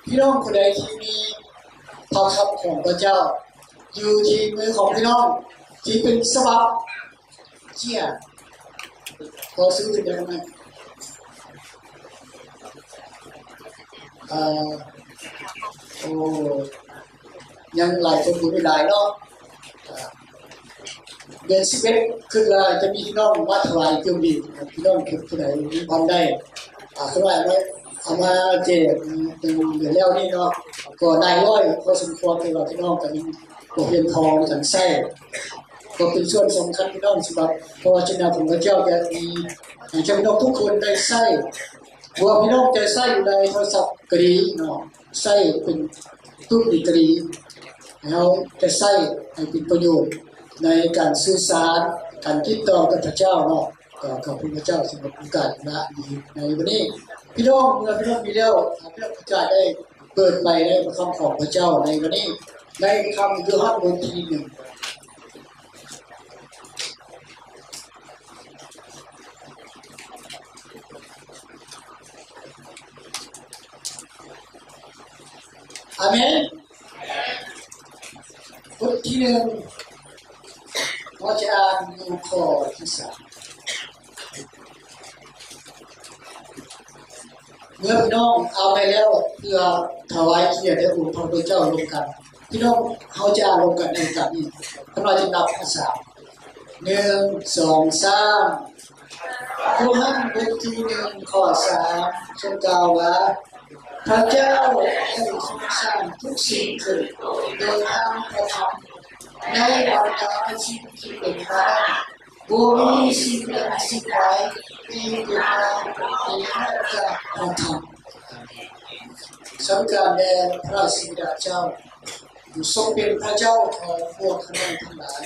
ພີ່ນ້ອງຜູ້ໃດທີ່ມີພະຄຳຂອງພະເຈົ້າຢູ່ທີ່ມືຂອງພີ່ນ້ອງ ທີ່ເປັນສະບັບເຈ້ຍ ຂໍຊື້ເປັນຢ່າງນັ້ນ ເອີ ໂອ້ ຍັງຫຼາຍຄົນບໍ່ມີຫຼາຍເນາະ. ເດືອນສິບເອັດ ຄິດວ່າຈະມີພີ່ນ້ອງມາຖວາຍເຄື່ອງດື່ມ ພີ່ນ້ອງຜູ້ໃດມີຄວາມໄດ້ ອາ ຄືວ່າເອົາມາແຈກເປັນເດືອນແລ້ວນີ້ເນາະ ກໍຫຼາຍຮ້ອຍພໍສົມຄວນ ແຕ່ວ່າພີ່ນ້ອງກໍຍັງບໍ່ພຽງພໍໃນການໃຊ້ ກໍເປັນສ່ວນສຳຄັນ ພີ່ນ້ອງ ສຳລັບພະວະຈະນະຂອງພະເຈົ້າ ຈະມີໃຫ້ເຈົ້າພີ່ນ້ອງທຸກຄົນໄດ້ໃຊ້ ບໍ່ວ່າພີ່ນ້ອງຈະໃຊ້ຢູ່ໃນໂທລະສັບກໍດີເນາະ ໃຊ້ເປັນຕຸ້ມນີ້ກໍດີ ເຮົາຈະໃຊ້ໃຫ້ເປັນປະໂຫຍດໃນການສື່ສານ ການຕິດຕໍ່ກັບພະເຈົ້າເນາະ. ກໍຂອບຄຸນພະເຈົ້າສຳລັບໂອກາດລະນີ້ໃນວັນນີ້ ພີ່ນ້ອງ ເມື່ອພີ່ນ້ອງມີແລ້ວ ຖ້າພີ່ນ້ອງຈະໄດ້ເປີດໄປໃນພະຄຳຂອງພະເຈົ້າໃນວັນນີ້ ໃນພະຄຳໂຍຮັນບົດທີໜຶ່ງ ອາເມນ. ບົດທີໜຶ່ງ ເຮົາຈະອ່ານຢູ່ຂໍ້ທີສາມ ເມື່ອພີ່ນ້ອງເອົາໄປແລ້ວ ເພື່ອຖວາຍກຽດແດ່ອົງພະຜູ້ເປັນເຈົ້າຮ່ວມກັນ ພີ່ນ້ອງ ເຮົາຈະອ່ານຮ່ວມກັນໃນໂອກາດນີ້ ຂ້ານ້ອຍຈະນັບ ສາມ ໜຶ່ງ ສອງ ສາມ ໂຍຮັນບົດທີໜຶ່ງ ຂໍ້ສາມ ຊົງກ່າວວ່າ ພະເຈົ້າໄດ້ຊົງສ້າງທຸກສິ່ງຂຶ້ນໂດຍທາງພະທຳ ໃນບັນດາສິ່ງທີ່ເປັນມານັ້ນ ບໍ່ມີສິ່ງໃດສິ່ງໃດທີ່ເປັນມາໄດ້ນອກຈາກພະທຳ. ສາທຸການແດ່ພະເທວະເຈົ້າ ຜູ້ຊົງເປັນພະເຈົ້າຂອງພວກຂ້ານ້ອຍທັງຫຼາຍ.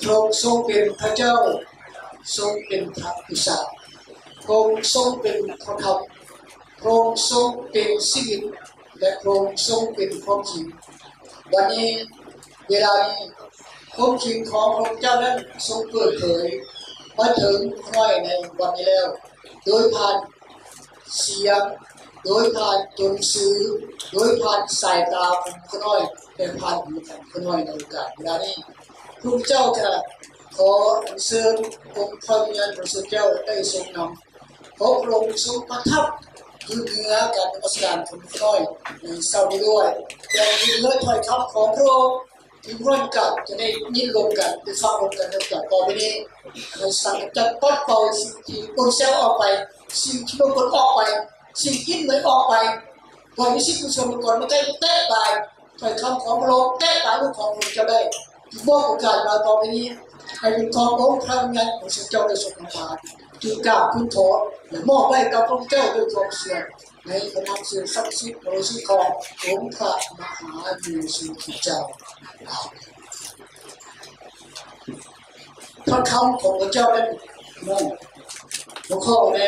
ພະອົງຊົງເປັນພະເຈົ້າ, ຊົງເປັນພະຜູ້ສ້າງ, ພະອົງຊົງເປັນພະຄຳ, ພະອົງຊົງເປັນຊີວິດ ແລະ ພະອົງຊົງເປັນຄວາມຈິງ. ວັນນີ້ ເວລານີ້ ຄວາມຈິງຂອງພະພຸດທະເຈົ້ານັ້ນຊົງເປີດເຜີຍມາເຖິງຂ້ານ້ອຍໃນວັນນີ້ແລ້ວ ໂດຍຜ່ານສຽງ, ໂດຍຜ່ານຕົວໜັງສື, ໂດຍຜ່ານສາຍຕາຂອງຂ້ານ້ອຍ ແລະ ຜ່ານຫູຂອງຂ້ານ້ອຍໃນໂອກາດເວລານີ້. ພະພຸດທະເຈົ້າຈະຂໍອັນເຊີນອົງພະວິນຍານບໍລິສຸດເຈົ້າໄດ້ຊົງນຳ ຂໍພະອົງຊົງປະທັບຢູ່ເໜືອການນະມັດສະການຂອງຂ້ານ້ອຍໃນເຊົ້ານີ້ດ້ວຍ ແລະ ຢູ່ເໜືອຖ້ອຍຄຳຂອງພະອົງ ທີ່ຂ້ານ້ອຍຈະໄດ້ຍິນລົມກັນ ໄດ້ຟັງລົມກັນໃນໂອກາດຕໍ່ໄປນີ້. ໃຫ້ສັງກຳຈັດປັດເປົ່າສິ່ງທີ່ປົນແຊວອອກໄປ, ສິ່ງທີ່ບໍ່ຄວນອອກໄປ, ສິ່ງອິດໄວ້ອອກໄປ, ບໍ່ໃຫ້ມີສິ່ງທີ່ສົກປະກອນມາໃກ້ແຕະບາຍ ຖ້ອຍຄຳຂອງພະອົງ ແຕະບາຍລູກຂອງພະອົງເຈົ້າໄດ້. ຈຶ່ງມອບໂອກາດມາຕໍ່ໄປນີ້ ໃຫ້ເປັນຂອງອົງພະວິນຍານຂອງເຈົ້າໄດ້ຊົງນຳພາ ຈຶ່ງກາບທູນຂໍ ແລະ ມອບໄວ້ກັບພະເຈົ້າດ້ວຍຄວາມເຊື່ອ ໃນພະນາມອັນສັກສິດບໍລິສຸດຂອງອົງພະມະຫາເຢຊູຄຣິດເຈົ້າ. ອາເມນ. ພະຄຳຂອງພະເຈົ້ານັ້ນ ຫົວຂໍ້ໃນ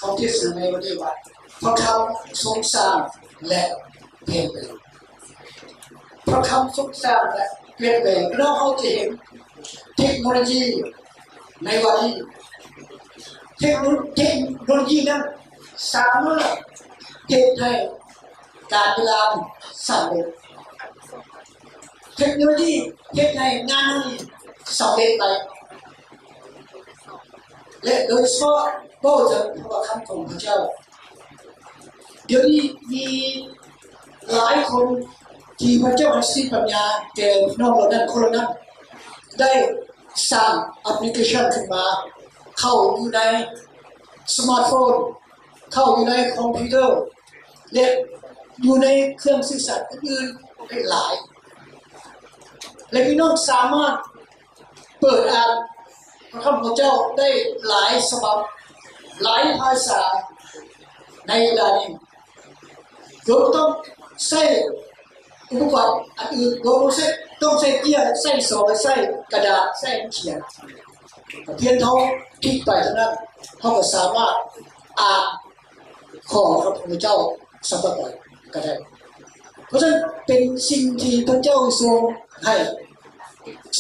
ຄຳເທດສະນາໃນວັນນີ້ວ່າ ພະຄຳຊົງສ້າງ ແລະ ປ່ຽນແປງ. ພະຄຳຊົງສ້າງ ແລະ ປ່ຽນແປງ. ແລ້ວເຮົາຈະເຫັນເທັກໂນໂລຢີໃນວັນນີ້ ເທັກໂນ ເທັກໂນໂລຢີນັ້ນສາມາດເຮັດໃຫ້ການເວລາສຳເລັດ. ເທັກໂນໂລຢີເຮັດໃຫ້ງານນີ້ສຳເລັດໄປ ແລະ ໂດຍສະເພາະເວົ້າເຖິງພະຄຳຂອງພະເຈົ້າ. ດຽວນີ້ມີຫຼາຍຄົນທີ່ພະເຈົ້າໃຫ້ສະຕິປັນຍາແກ່ພີ່ນ້ອງເຫຼົ່ານັ້ນຄົນເຫຼົ່ານັ້ນ ໄດ້ສ້າງແອັບພລິເຄຊັນຂຶ້ນມາ ເຂົ້າຢູ່ໃນສະມາດໂຟນ ເຂົ້າຢູ່ໃນຄອມພິວເຕີ ແລະ ຢູ່ໃນເຄື່ອງສື່ສານອື່ນໆໄດ້ຫຼາຍ ແລະ ພີ່ນ້ອງສາມາດເປີດອ່ານພະຄຳຂອງເຈົ້າໄດ້ຫຼາຍສະບັບ ຫຼາຍພາສາໃນເວລານີ້ ໂດຍບໍ່ຕ້ອງໃຊ້ອຸປະກອນອັນອື່ນ ໂດຍບໍ່ໃຊ້ ຕ້ອງໃຊ້ເຈ້ຍ ໃຊ້ຊອຍ ໃຊ້ກະດາດ ໃຊ້ອັນຂຽນ. ພຽງເທົ່າຄລິກໄປເທົ່ານັ້ນ ເຮົາກໍສາມາດອ່ານ ຂໍພະຄຸນເຈົ້າສຳລັບຂ້ອຍກໍໄດ້. ເພາະສະນັ້ນເປັນສິ່ງທີ່ພະເຈົ້າຊົງໃຫ້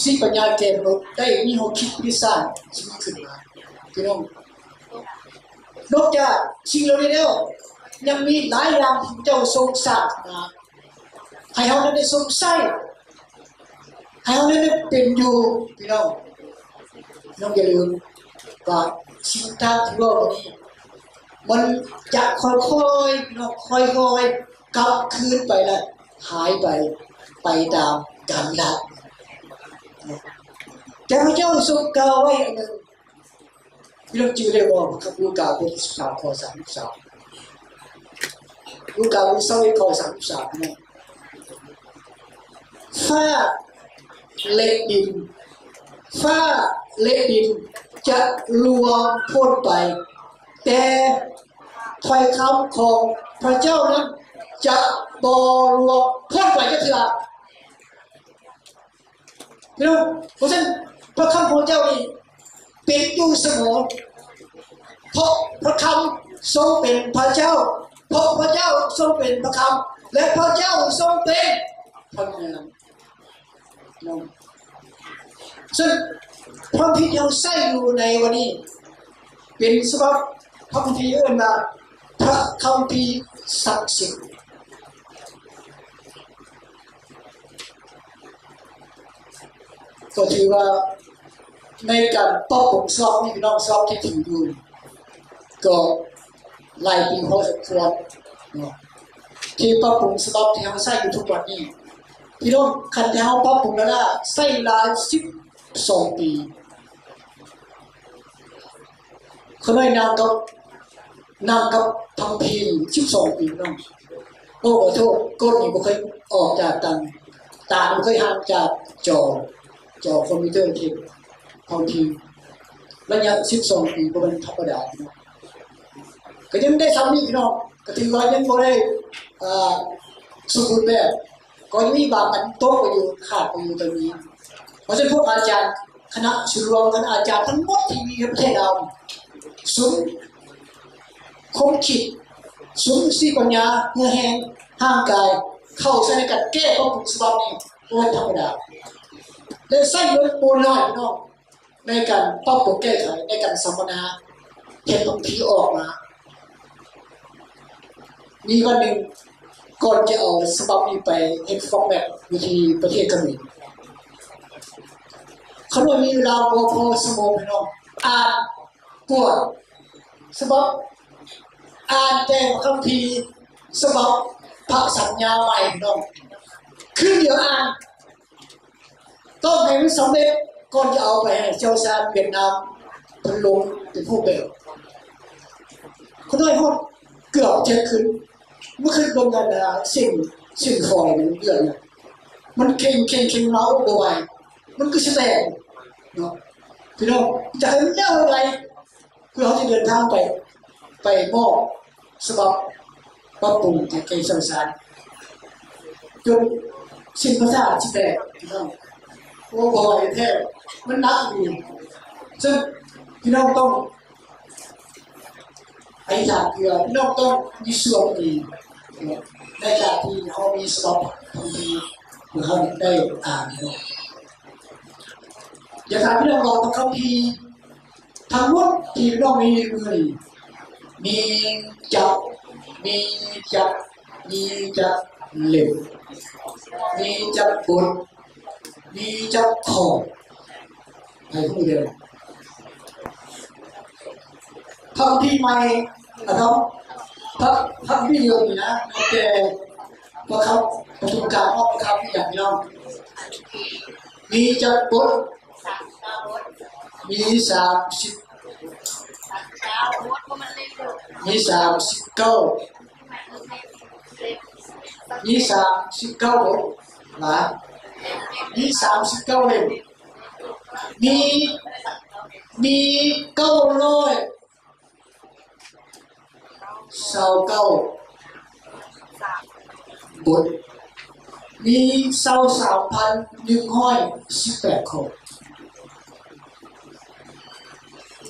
ສະຕິປັນຍາແກ່ມະນຸດໄດ້ມີຫົວຄິດວິທີສ້າງຊີວິດຂຶ້ນມາ. ພີ່ນ້ອງ ນອກຈາກສິ່ງເຫຼົ່ານີ້ແລ້ວ ຍັງມີຫຼາຍຢ່າງທີ່ພະເຈົ້າຊົງສ້າງມາ ໃຫ້ເຮົານັ້ນໄດ້ຊົງໃຊ້ ໃຫ້ເຮົານັ້ນໄດ້ເປັນຢູ່ ພີ່ນ້ອງ. ນ້ອງຢ່າລືມວ່າສິ່ງຕ່າງທີ່ເວົ້າມານີ້ ມັນຈະຄ່ອຍໆ ພີ່ນ້ອງ ຄ່ອຍໆກັບຄືນໄປ ແລະ ຫາຍໄປ ໄປຕາມການເວລາ. ແຕ່ພະເຈົ້າຊົງກ່າວໄວ້ອັນໜຶ່ງ ພີ່ນ້ອງຈື່ໄດ້ບໍ່? ລູກາ ບົດທີສິບສາມ ຂໍ້ສາມສິບສາມ ລູກາ ບົດທີຊາວເອັດ ຂໍ້ສາມສິບສາມ ນະ ຟ້າ ແລະ ດິນ ຟ້າ ແລະ ດິນ ຈະລ່ວງພົ້ນໄປ, ແຕ່ຖ້ອຍຄຳຂອງພະເຈົ້ານັ້ນຈະບໍ່ລ່ວງພົ້ນໄປຈັກເທື່ອ. ພີ່ນ້ອງ, ເພາະສະນັ້ນ ພະຄຳຂອງເຈົ້ານີ້ເປັນຢູ່ສະເໝີ, ເພາະພະຄຳຊົງເປັນພະເຈົ້າ, ເພາະພະເຈົ້າຊົງເປັນພະຄຳ ແລະ ພະເຈົ້າຊົງເປັນພະຍານ. ເນາະ ເຊິ່ງພະຄຳພີທີ່ເຮົາໃຊ້ຢູ່ໃນວັນນີ້ ເປັນສະບັບພະຄຳພີເອີ້ນວ່າ ພະຄຳພີສັກສິດ. ກໍຖືວ່າໃນການປັບປຸງສະບັບນີ້ ພີ່ນ້ອງ, ສະບັບທີ່ຖືຢູ່ກໍຫຼາຍປີພໍສົມຄວນເນາະ ທີ່ປັບປຸງສະບັບທີ່ເຮົາໃຊ້ຢູ່ທຸກວັນນີ້. ພີ່ນ້ອງ, ຄັນທີ່ເຮົາປັບປຸງແລ້ວລະ ໃຊ້ເວລາສິບສອງປີ. ຂ້ານ້ອຍນັ່ງກັບ ນັ່ງກັບພັມພີສິບສອງປີເນາະ. ໂອ້ ຂໍໂທດ, ກົ້ນນີ້ບໍ່ເຄີຍອອກຈາກຕັງ, ຕາບໍ່ເຄີຍຫ່າງຈາກຈໍ, ຈໍຄອມພິວເຕີທີ່ພັມພີ. ໄລຍະສິບສອງປີບໍ່ແມ່ນທຳມະດາເນາະ. ກໍຍັງໄດ້ສ່ຳນີ້ພີ່ນ້ອງ, ກໍຖືວ່າຍັງບໍ່ໄດ້ ອ່າ ສົມບູນແບບ. ກໍຍັງມີບາງອັນຕົກໄປຢູ່, ຂາດໄປຢູ່ກໍມີ. ເພາະສະນັ້ນ ພວກອາຈານຄະນະສູນລວມ, ຄະນະອາຈານທັງໝົດທີ່ມີໃນປະເທດລາວ, ສຸມຄວາມຄິດ, ສຸມສະຕິປັນຍາ, ເຫື່ອແຮງ, ຮ່າງກາຍ, ເຂົ້າໃສ່ໃນການແກ້ປັບປຸງສະບັບນີ້ ບໍ່ແມ່ນທຳມະດາ. ໄດ້ໃຊ້ເງິນບໍ່ໜ້ອຍ, ພີ່ນ້ອງ. ໃນການປັບປຸງແກ້ໄຂ, ໃນການສຳມະນາ, ເຮັດບັນທີອອກມາ. ມີວັນໜຶ່ງ ກ່ອນຈະເອົາສະບັບນີ້ໄປເຮັດຟອດແມັດຢູ່ທີ່ປະເທດຂະເໝນ, ຂ້ານ້ອຍມີເວລາບໍ່ພໍຊົ່ວໂມງ, ພີ່ນ້ອງ, ອ່ານກວດສະບັບ, ອ່ານແຕ່ພະຄຳພີສະບັບພະສັນຍາໃໝ່, ພີ່ນ້ອງ, ຄືດຽວອ່ານ. ຕ້ອງໃຫ້ມັນສຳເລັດກ່ອນຈະເອົາໄປໃຫ້ຊ່ຽວຊານຫວຽດນາມເພິ່ນລົງເປັນຮູບແບບ. ຂ້ານ້ອຍຮອດເກືອບທຽງຄືນ, ມາຄິດເບິ່ງອັນ ອ່າ ເສັ້ນ, ເສັ້ນຟອຍໃນເດືອນນະ, ມັນເຄັ່ງໆໆມາ ໂອ້ ບໍ່ໄຫວ, ມັນຄືຊິແຕກເນາະ. ພີ່ນ້ອງ, ຢາກໃຫ້ມັນແລ້ວໄວ ເພື່ອເຮົາຈະເດີນທາງໄປ, ໄປມອບສະບັບປັບປຸງໃຫ້ແກ່ຊ່ຽວຊານ ຈົນສິ້ນພາສາຊິແຕກ, ພີ່ນ້ອງ. ໂອ້ ບໍ່ໄຫວແທ້, ມັນໜັກອີ່ຫຼີ. ເຊິ່ງພີ່ນ້ອງຕ້ອງອະທິຖານເພື່ອ, ພີ່ນ້ອງຕ້ອງມີສ່ວນດີໃນການທີ່ເຮົາມີສະບັບຄຳພີ ເພື່ອເຮົາໄດ້ອ່ານ. ຢາກໃຫ້ພີ່ນ້ອງເອົາຄຳພີ ທັງໝົດທີ່ນ້ອງມີຢູ່ໃນມືນີ້ ມີຈັກ, ມີຈັກ, ມີຈັກເຫຼັ້ມ, ມີຈັກບົດ, ມີຈັກຂໍ້, ໃຜຮູ້ແດ່? ພະຄຳພີໃໝ່ນະຄັບ, ພະ, ພະຄຳພີເດີມນີ້ນະ, ແຕ່ພະຄຳ, ປະສົບການຂອງພະຄຳພີຫຍັງພີ່ນ້ອງ? ມີຈັກບົດ? ມີສາມສິບ, ມີສາມສິບເກົ້າ, ມີສາມສິບເກົ້າບົດນະ, ມີສາມສິບເກົ້າເຫຼັ້ມ, ມີ, ມີເກົ້າຮ້ອຍ ຊາວເກົ້າບົດ, ມີຊາວສາມພັນໜຶ່ງຮ້ອຍສິບແປດຂໍ້.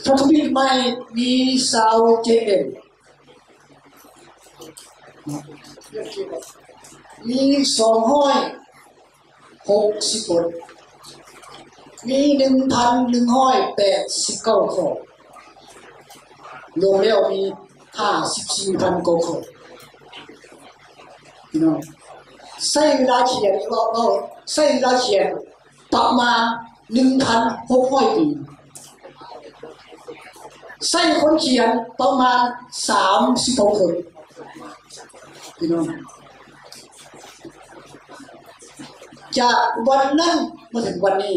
ພະຄຳພີໃໝ່ມີຊາວເຈັດເຫຼັ້ມ, ມີສອງຮ້ອຍ ຫົກສິບບົດ, ມີໜຶ່ງພັນໜຶ່ງຮ້ອຍແປດສິບເກົ້າຂໍ້, ລວມແລ້ວມີຫ້າສິບສີ່ພັນກວ່າຂໍ້. ພີ່ນ້ອງ ໃຊ້ເວລາຂຽນ ເວົ້າ ເວົ້າ ໃຊ້ເວລາຂຽນປະມານໜຶ່ງພັນຫົກຮ້ອຍປີ ໃຊ້ຄົນຂຽນປະມານສາມສິບຫົກຄົນ ພີ່ນ້ອງ. ຈາກວັນນັ້ນມາເຖິງວັນນີ້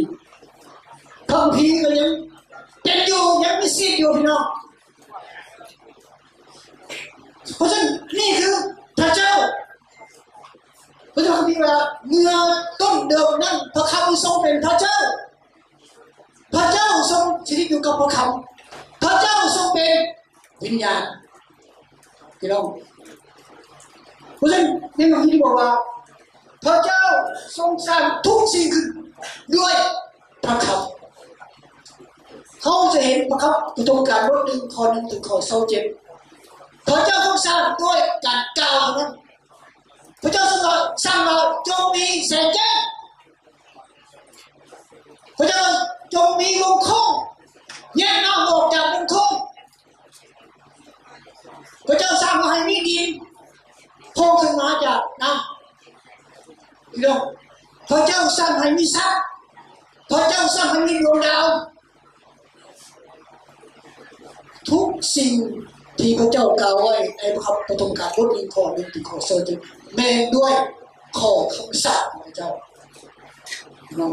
ຄຳພີກໍຍັງເປັນຢູ່ ຍັງມີຊີວິດຢູ່ ພີ່ນ້ອງ. ເພາະສະນັ້ນ ນີ້ຄືພະເຈົ້າ ພະເຈົ້າຄຳພີວ່າ ເມື່ອຕົ້ນເດີມນັ້ນ ພະຄຳຊົງເປັນພະເຈົ້າ ພະເຈົ້າຊົງສະຖິດຢູ່ກັບພະຄຳ ພະເຈົ້າຊົງເປັນວິນຍານ ພີ່ນ້ອງ. ເພາະສະນັ້ນ ໃນບາງທີບອກວ່າ ພະເຈົ້າຊົງສ້າງທຸກສິ່ງຂຶ້ນດ້ວຍພະຄຳ. ເຮົາຈະເຫັນພະຄຳ ປະຖົມການ ບົດໜຶ່ງ ຂໍ້ໜຶ່ງ ເຖິງຂໍ້ຊາວເຈັດ ພະເຈົ້າຊົງສ້າງດ້ວຍການກ່າວເທົ່ານັ້ນ. ພະເຈົ້າສັ່ງວ່າ ສັ່ງວ່າ ຈົ່ງມີແສງແຈ້ງ. ພະເຈົ້າຈົ່ງມີວົງໂຄ້ງ ແຍກນ້ຳອອກຈາກວົງໂຄ້ງ. ພະເຈົ້າສັ່ງໃຫ້ມີດິນໂຜ່ຂຶ້ນມາຈາກນ້ຳ. ພີ່ນ້ອງ ພະເຈົ້າສັ່ງໃຫ້ມີສັດ. ພະເຈົ້າສັ່ງໃຫ້ມີດວງດາວ. ທຸກສິ່ງທີ່ພະເຈົ້າກ່າວໄວ້ໃນພະປະຖົມການບົດໜຶ່ງ ຂໍ້ໜຶ່ງ ເຖິງຂໍ້ຊາວເຈັດ ແມ່ນດ້ວຍຂໍ້ຄຳສັ່ງຂອງພະເຈົ້າ. ພີ່ນ້ອງ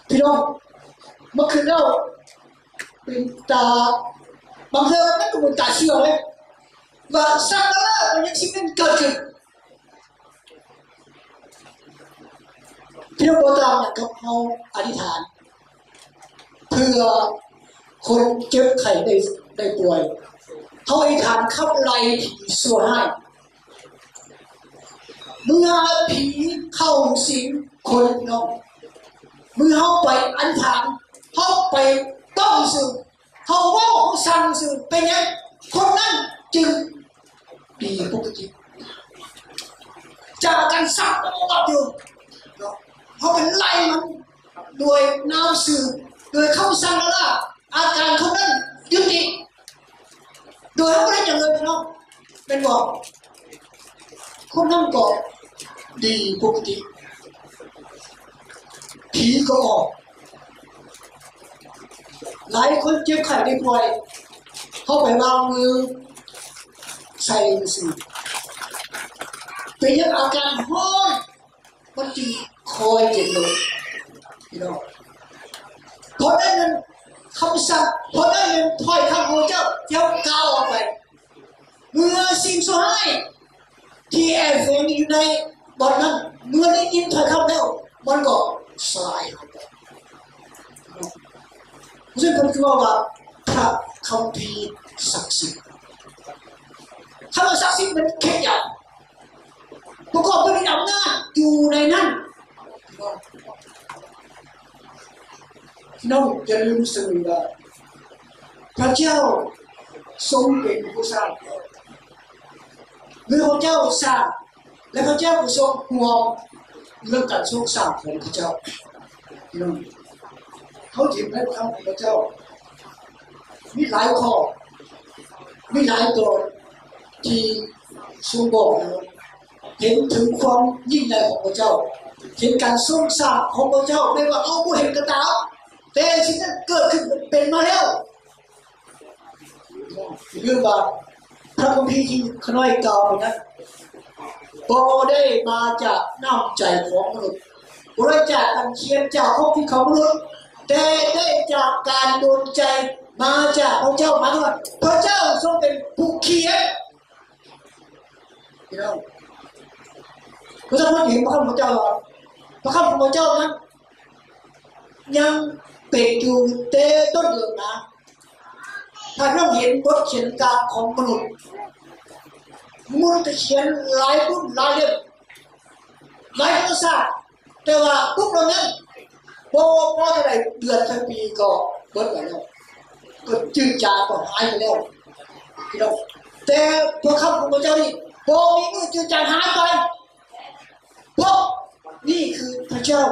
ພີ່ນ້ອງ ມາຄິດແລ້ວ ເປັນຕາ ບາງເທື່ອມັນກໍເປັນຕາເຊື່ອເລີຍ ວ່າສັກກາລະມັນຍັງຊິເປັນເກີດຂຶ້ນ. ພຽງບໍ່ຕ່າງຫຍັງກັບເຮົາອະທິຖານເພື່ອຄົນເຈັບໄຂ້ໄດ້ ໄດ້ປ່ວຍ. ເຮົາອະທິຖານຂັບໄລ່ຜີຊົ່ວຮ້າຍ. ເມື່ອຜີເຂົ້າສິງຄົນເນາະ ເມື່ອເຮົາໄປອະທິຖານ ເຮົາໄປຕ້ອງຊື່ ເຮົາເວົ້າ ເຮົາສັ່ງຊື່ ເປັນຫຍັງຄົນນັ້ນຈຶ່ງດີປົກກະຕິ ຈາກອາການສັກ ມັນບໍ່ບາບຢູ່ເນາະ. ເຮົາໄປໄລ່ມັນດ້ວຍນ້ຳຊື່ ໂດຍຄຳສັ່ງລະລາ ອາການຄົນນັ້ນຢຸດຕິ ໂດຍເຮົາບໍ່ໄດ້ຫຍັງເລີຍ ພີ່ນ້ອງ ແມ່ນບໍ່? ຄົນນັ້ນກໍດີປົກກະຕິ ຜີກໍອອກ. ຫຼາຍຄົນເຈັບໄຂ້ໄດ້ປ່ວຍ ເຮົາໄປວາງມືໃສ່ຊື່ ເປັນຫຍັງອາການຮ້ອນ ມັນຈຶ່ງຄ່ອຍເຢັນລົງ ພີ່ນ້ອງ. ເພາະນັ້ນ ຄຳສັ່ງ ເພາະນັ້ນ ຖ້ອຍຄຳຂອງເຈົ້າທີ່ເຮົາກ່າວອອກໄປ ເມື່ອສິ່ງຊົ່ວຮ້າຍທີ່ແອບແຝງຢູ່ໃນບ່ອນນັ້ນ ເມື່ອໄດ້ຍິນຖ້ອຍຄຳແລ້ວ ມັນກໍສະຫຼາຍຫາຍໄປ. ເພາະສະນັ້ນເພິ່ນຈຶ່ງເວົ້າວ່າ ພະຄຳພີສັກສິດ. ຄຳວ່າສັກສິດ ມັນເຂດຫຍັງ? ປະກອບດ້ວຍອຳນາດຢູ່ໃນນັ້ນ. ພີ່ນ້ອງຢ່າລືມສະເໝີວ່າ ພະເຈົ້າຊົງເປັນຜູ້ສ້າງ ເມື່ອພະເຈົ້າສ້າງ ແລະ ພະເຈົ້າກໍຊົງຮ່ວມເລື່ອງການຊົງສ້າງຂອງພະເຈົ້າ. ພີ່ນ້ອງ ເຮົາເຫັນໃນພະຄຳຂອງພະເຈົ້າ ມີຫຼາຍຂໍ້ ມີຫຼາຍຕອນທີ່ຊົງບອກເຮົາ ເຫັນເຖິງຄວາມຍິ່ງໃຫຍ່ຂອງພະເຈົ້າ ເຫັນການຊົງສ້າງຂອງພະເຈົ້າ ແມ້ວ່າເຮົາບໍ່ເຫັນກໍຕາມ ແຕ່ສິ່ງນັ້ນເກີດຂຶ້ນ ເປັນມາແລ້ວ. ຢ່າລືມວ່າ ພະຄຳພີທີ່ຂ້ານ້ອຍກ່າວໄປນັ້ນ ບໍ່ໄດ້ມາຈາກນ້ຳໃຈຂອງມະນຸດ ບໍ່ໄດ້ຈາກການຂຽນຈາກຄວາມຄິດຂອງມະນຸດ ແຕ່ໄດ້ຈາກການດົນໃຈມາຈາກພະເຈົ້າ. ໝາຍຄວາມວ່າພະເຈົ້າຊົງເປັນຜູ້ຂຽນ. ພີ່ນ້ອງ ພວກເຈົ້າເຫັນພະຄຳຂອງເຈົ້າວ່າ ພະຄຳຂອງພະເຈົ້ານັ້ນ ຍັງເປັນຢູ່ແຕ່ຕົ້ນເດີມນາ. ຖ້າເຮົາເຫັນບົດຂຽນການຂອງມະນຸດ ມະນຸດຈະຂຽນຫຼາຍບຸນຫຼາຍເຫຼັ້ມ ຫຼາຍໂທລະສາດ ແຕ່ວ່າບຸກເຫຼົ່ານັ້ນ ບໍ່ພໍເທົ່າໃດເດືອນທັງປີກໍເບິດໄປແລ້ວ ກໍຈືດຈາງ ກໍຫາຍໄປແລ້ວ ພີ່ນ້ອງ. ແຕ່ພະຄຳຂອງພະເຈົ້ານີ້ ບໍ່ມີມື້ຈືດຈາງຫາຍໄປ ເພາະນີ້ຄືພະເຈົ້າ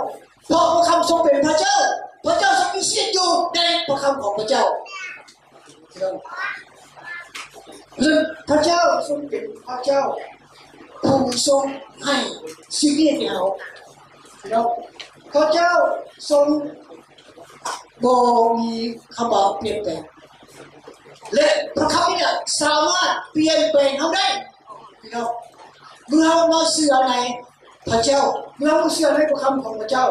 ເພາະພະຄຳຊົງເປັນພະເຈົ້າ ພະເຈົ້າຊົງມີສິດຢູ່ໃນພະຄຳຂອງພະເຈົ້າ. ພະເຈົ້າຊົງເປັນພະເຈົ້າ ຜູ້ຊົງໃຫ້ສິ່ງນີ້ແກ່ເຮົາ. ພີ່ນ້ອງ, ພະເຈົ້າຊົງບໍ່ມີຄຳວ່າປ່ຽນແປງ ແລະ ພະຄຳນີ້ສາມາດປ່ຽນແປງເຮົາໄດ້. ພີ່ນ້ອງ, ເມື່ອເຮົາມາເຊື່ອໃນພະເຈົ້າ, ເມື່ອເຮົາເຊື່ອໃນພະຄຳຂອງພະເຈົ້າ,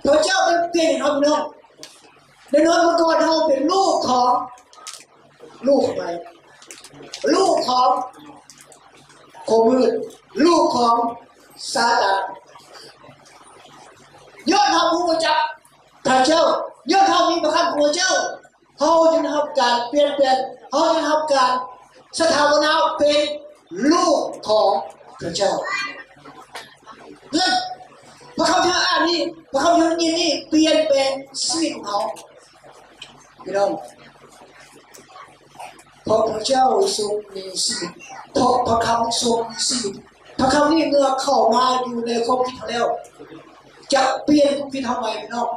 ພະເຈົ້າຈະປ່ຽນໃຫ້ເຮົາ. ພີ່ນ້ອງ, ແນ່ນອນ ເມື່ອກ່ອນເຮົາເປັນລູກຂອງ ລູກໃໝ່ ລູກຂອງຄວາມມືດ ລູກຂອງຊາຕານ. ຍ້ອນເຮົາຮູ້ຈັກພະເຈົ້າ, ຍ້ອນເຮົາມີພະຄຳຂອງພະເຈົ້າ, ເຮົາຈຶ່ງໄດ້ຮັບການປ່ຽນແປງ, ເຮົາຈຶ່ງໄດ້ຮັບການສະຖາປະນາເປັນລູກຂອງພະເຈົ້າ. ເອີ ພະຄຳທີ່ເຮົາອ່ານນີ້, ພະຄຳທີ່ເຮົາໄດ້ຍິນນີ້ ປ່ຽນແປງຊີວິດຂອງເຮົາ. ພີ່ນ້ອງ, ເພາະພະເຈົ້າຊົງມີຊີວິດ, ເພາະພະຄຳຊົງມີຊີວິດ, ພະຄຳນີ້ເມື່ອເຂົ້າມາຢູ່ໃນຄວາມຄິດເຮົາແລ້ວ ຈະປ່ຽນຄວາມຄິດເຮົາໃໝ່. ພີ່ນ້ອງ,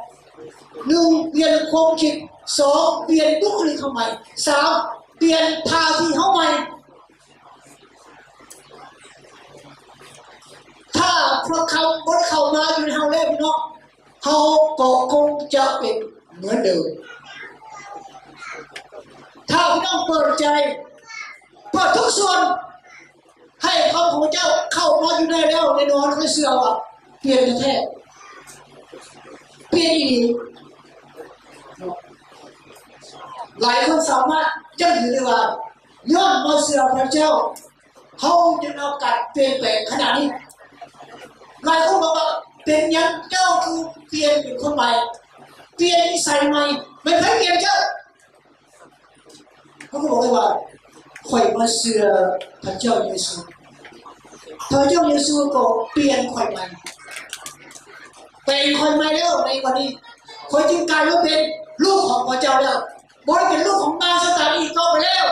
ໜຶ່ງ ປ່ຽນຄວາມຄິດ, ສອງ ປ່ຽນບຸກຄະລິກເຮົາໃໝ່, ສາມ ປ່ຽນທ່າທີເຮົາໃໝ່. ຖ້າພະຄຳບໍ່ໄດ້ເຂົ້າມາຢູ່ໃນເຮົາແລ້ວ ພີ່ນ້ອງ, ເຮົາກໍຄົງຈະເປັນເໝືອນເດີມ. ຖ້າພີ່ນ້ອງເປີດໃຈ, ເປີດທຸກສ່ວນ ໃຫ້ຄຳຂອງພະເຈົ້າເຂົ້າມາຢູ່ໃນແລ້ວ, ແນ່ນອນຂ້ອຍເຊື່ອວ່າປ່ຽນແທ້ໆ, ປ່ຽນອີ່ຫຼີ. ຫຼາຍຄົນສາມາດຢັ້ງຢືນໄດ້ວ່າ ຍ້ອນມາເຊື່ອພະເຈົ້າ, ເຮົາຈຶ່ງໄດ້ຮັບການປ່ຽນແປງຂະໜາດນີ້. ຫຼາຍຄົນບອກວ່າ ເປັນຫຍັງເຈົ້າຄືປ່ຽນເປັນຄົນໃໝ່, ປ່ຽນນິໄສໃໝ່? ແມ່ນໃຜປ່ຽນເຈົ້າ? ເຂົາກໍບອກໄດ້ວ່າ ຂ້ອຍມາເຊື່ອພະເຈົ້າເຢຊູ, ພະເຈົ້າເຢຊູກໍປ່ຽນຂ້ອຍໃໝ່, ແປງຂ້ອຍໃໝ່ແລ້ວ. ໃນວັນນີ້ ຂ້ອຍຈຶ່ງກາຍມາເປັນລູກຂອງພະເຈົ້າແລ້ວ, ບໍ່ໄດ້ເປັນລູກຂອງມານຊາຕານອີກຕໍ່ໄປແລ້ວ.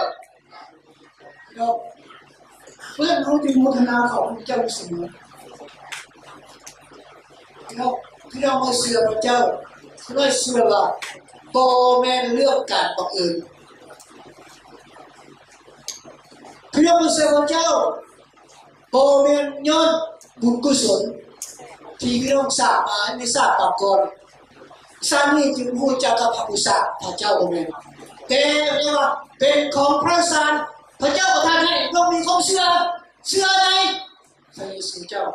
ພີ່ນ້ອງ, ເພື່ອເຮົາຈຶ່ງໂມທະນາຂອບຄຸນພະເຈົ້າຢູ່ສະເໝີ. ພີ່ນ້ອງ, ພີ່ນ້ອງມາເຊື່ອພະເຈົ້າ, ຂ້ານ້ອຍເຊື່ອວ່າບໍ່ແມ່ນເລື່ອງການບັງເອີນ. ພີ່ນ້ອງມາເຊື່ອພະເຈົ້າ ບໍ່ແມ່ນຍ້ອນບຸນກຸສົນທີ່ພີ່ນ້ອງສ້າງມາໃນຊາດປາງກ່ອນ. ຊາດນີ້ຈຶ່ງຮູ້ຈັກກັບພະຜູ້ສ້າງ, ພະເຈົ້າບໍ່ແມ່ນ. ແຕ່ເອີ້ນວ່າເປັນຂອງພະສານ, ພະເຈົ້າປະທານໃຫ້. ຕ້ອງມີຄວາມເຊື່ອ, ເຊື່ອໃນພະເຢຊູເຈົ້າ.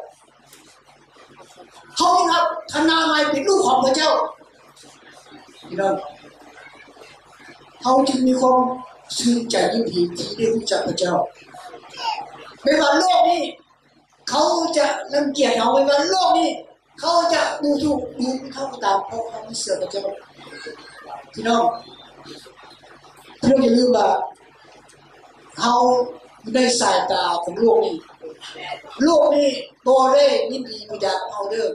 ເຮົາຈຶ່ງຮັບຂະໜາດໃໝ່ເປັນລູກຂອງພະເຈົ້າ. ພີ່ນ້ອງ, ເຮົາຈຶ່ງມີຄວາມຊື່ນໃຈຍິນດີທີ່ໄດ້ຮູ້ຈັກພະເຈົ້າ. ແມ່ນວ່າໂລກນີ້ ເຂົາຈະລັງກຽດເຮົາ, ແມ່ນວ່າໂລກນີ້ເຂົາຈະດູຖູກດູໝິ່ນເຮົາກໍຕາມ, ເພາະເຮົາມີເຊື່ອພະເຈົ້າ. ພີ່ນ້ອງ, ພີ່ນ້ອງຢ່າລືມວ່າ ເຮົາຢູ່ໃນສາຍຕາຂອງໂລກນີ້, ໂລກນີ້ບໍ່ໄດ້ຍິນດີບໍ່ຢາກເຮົາເດີ້.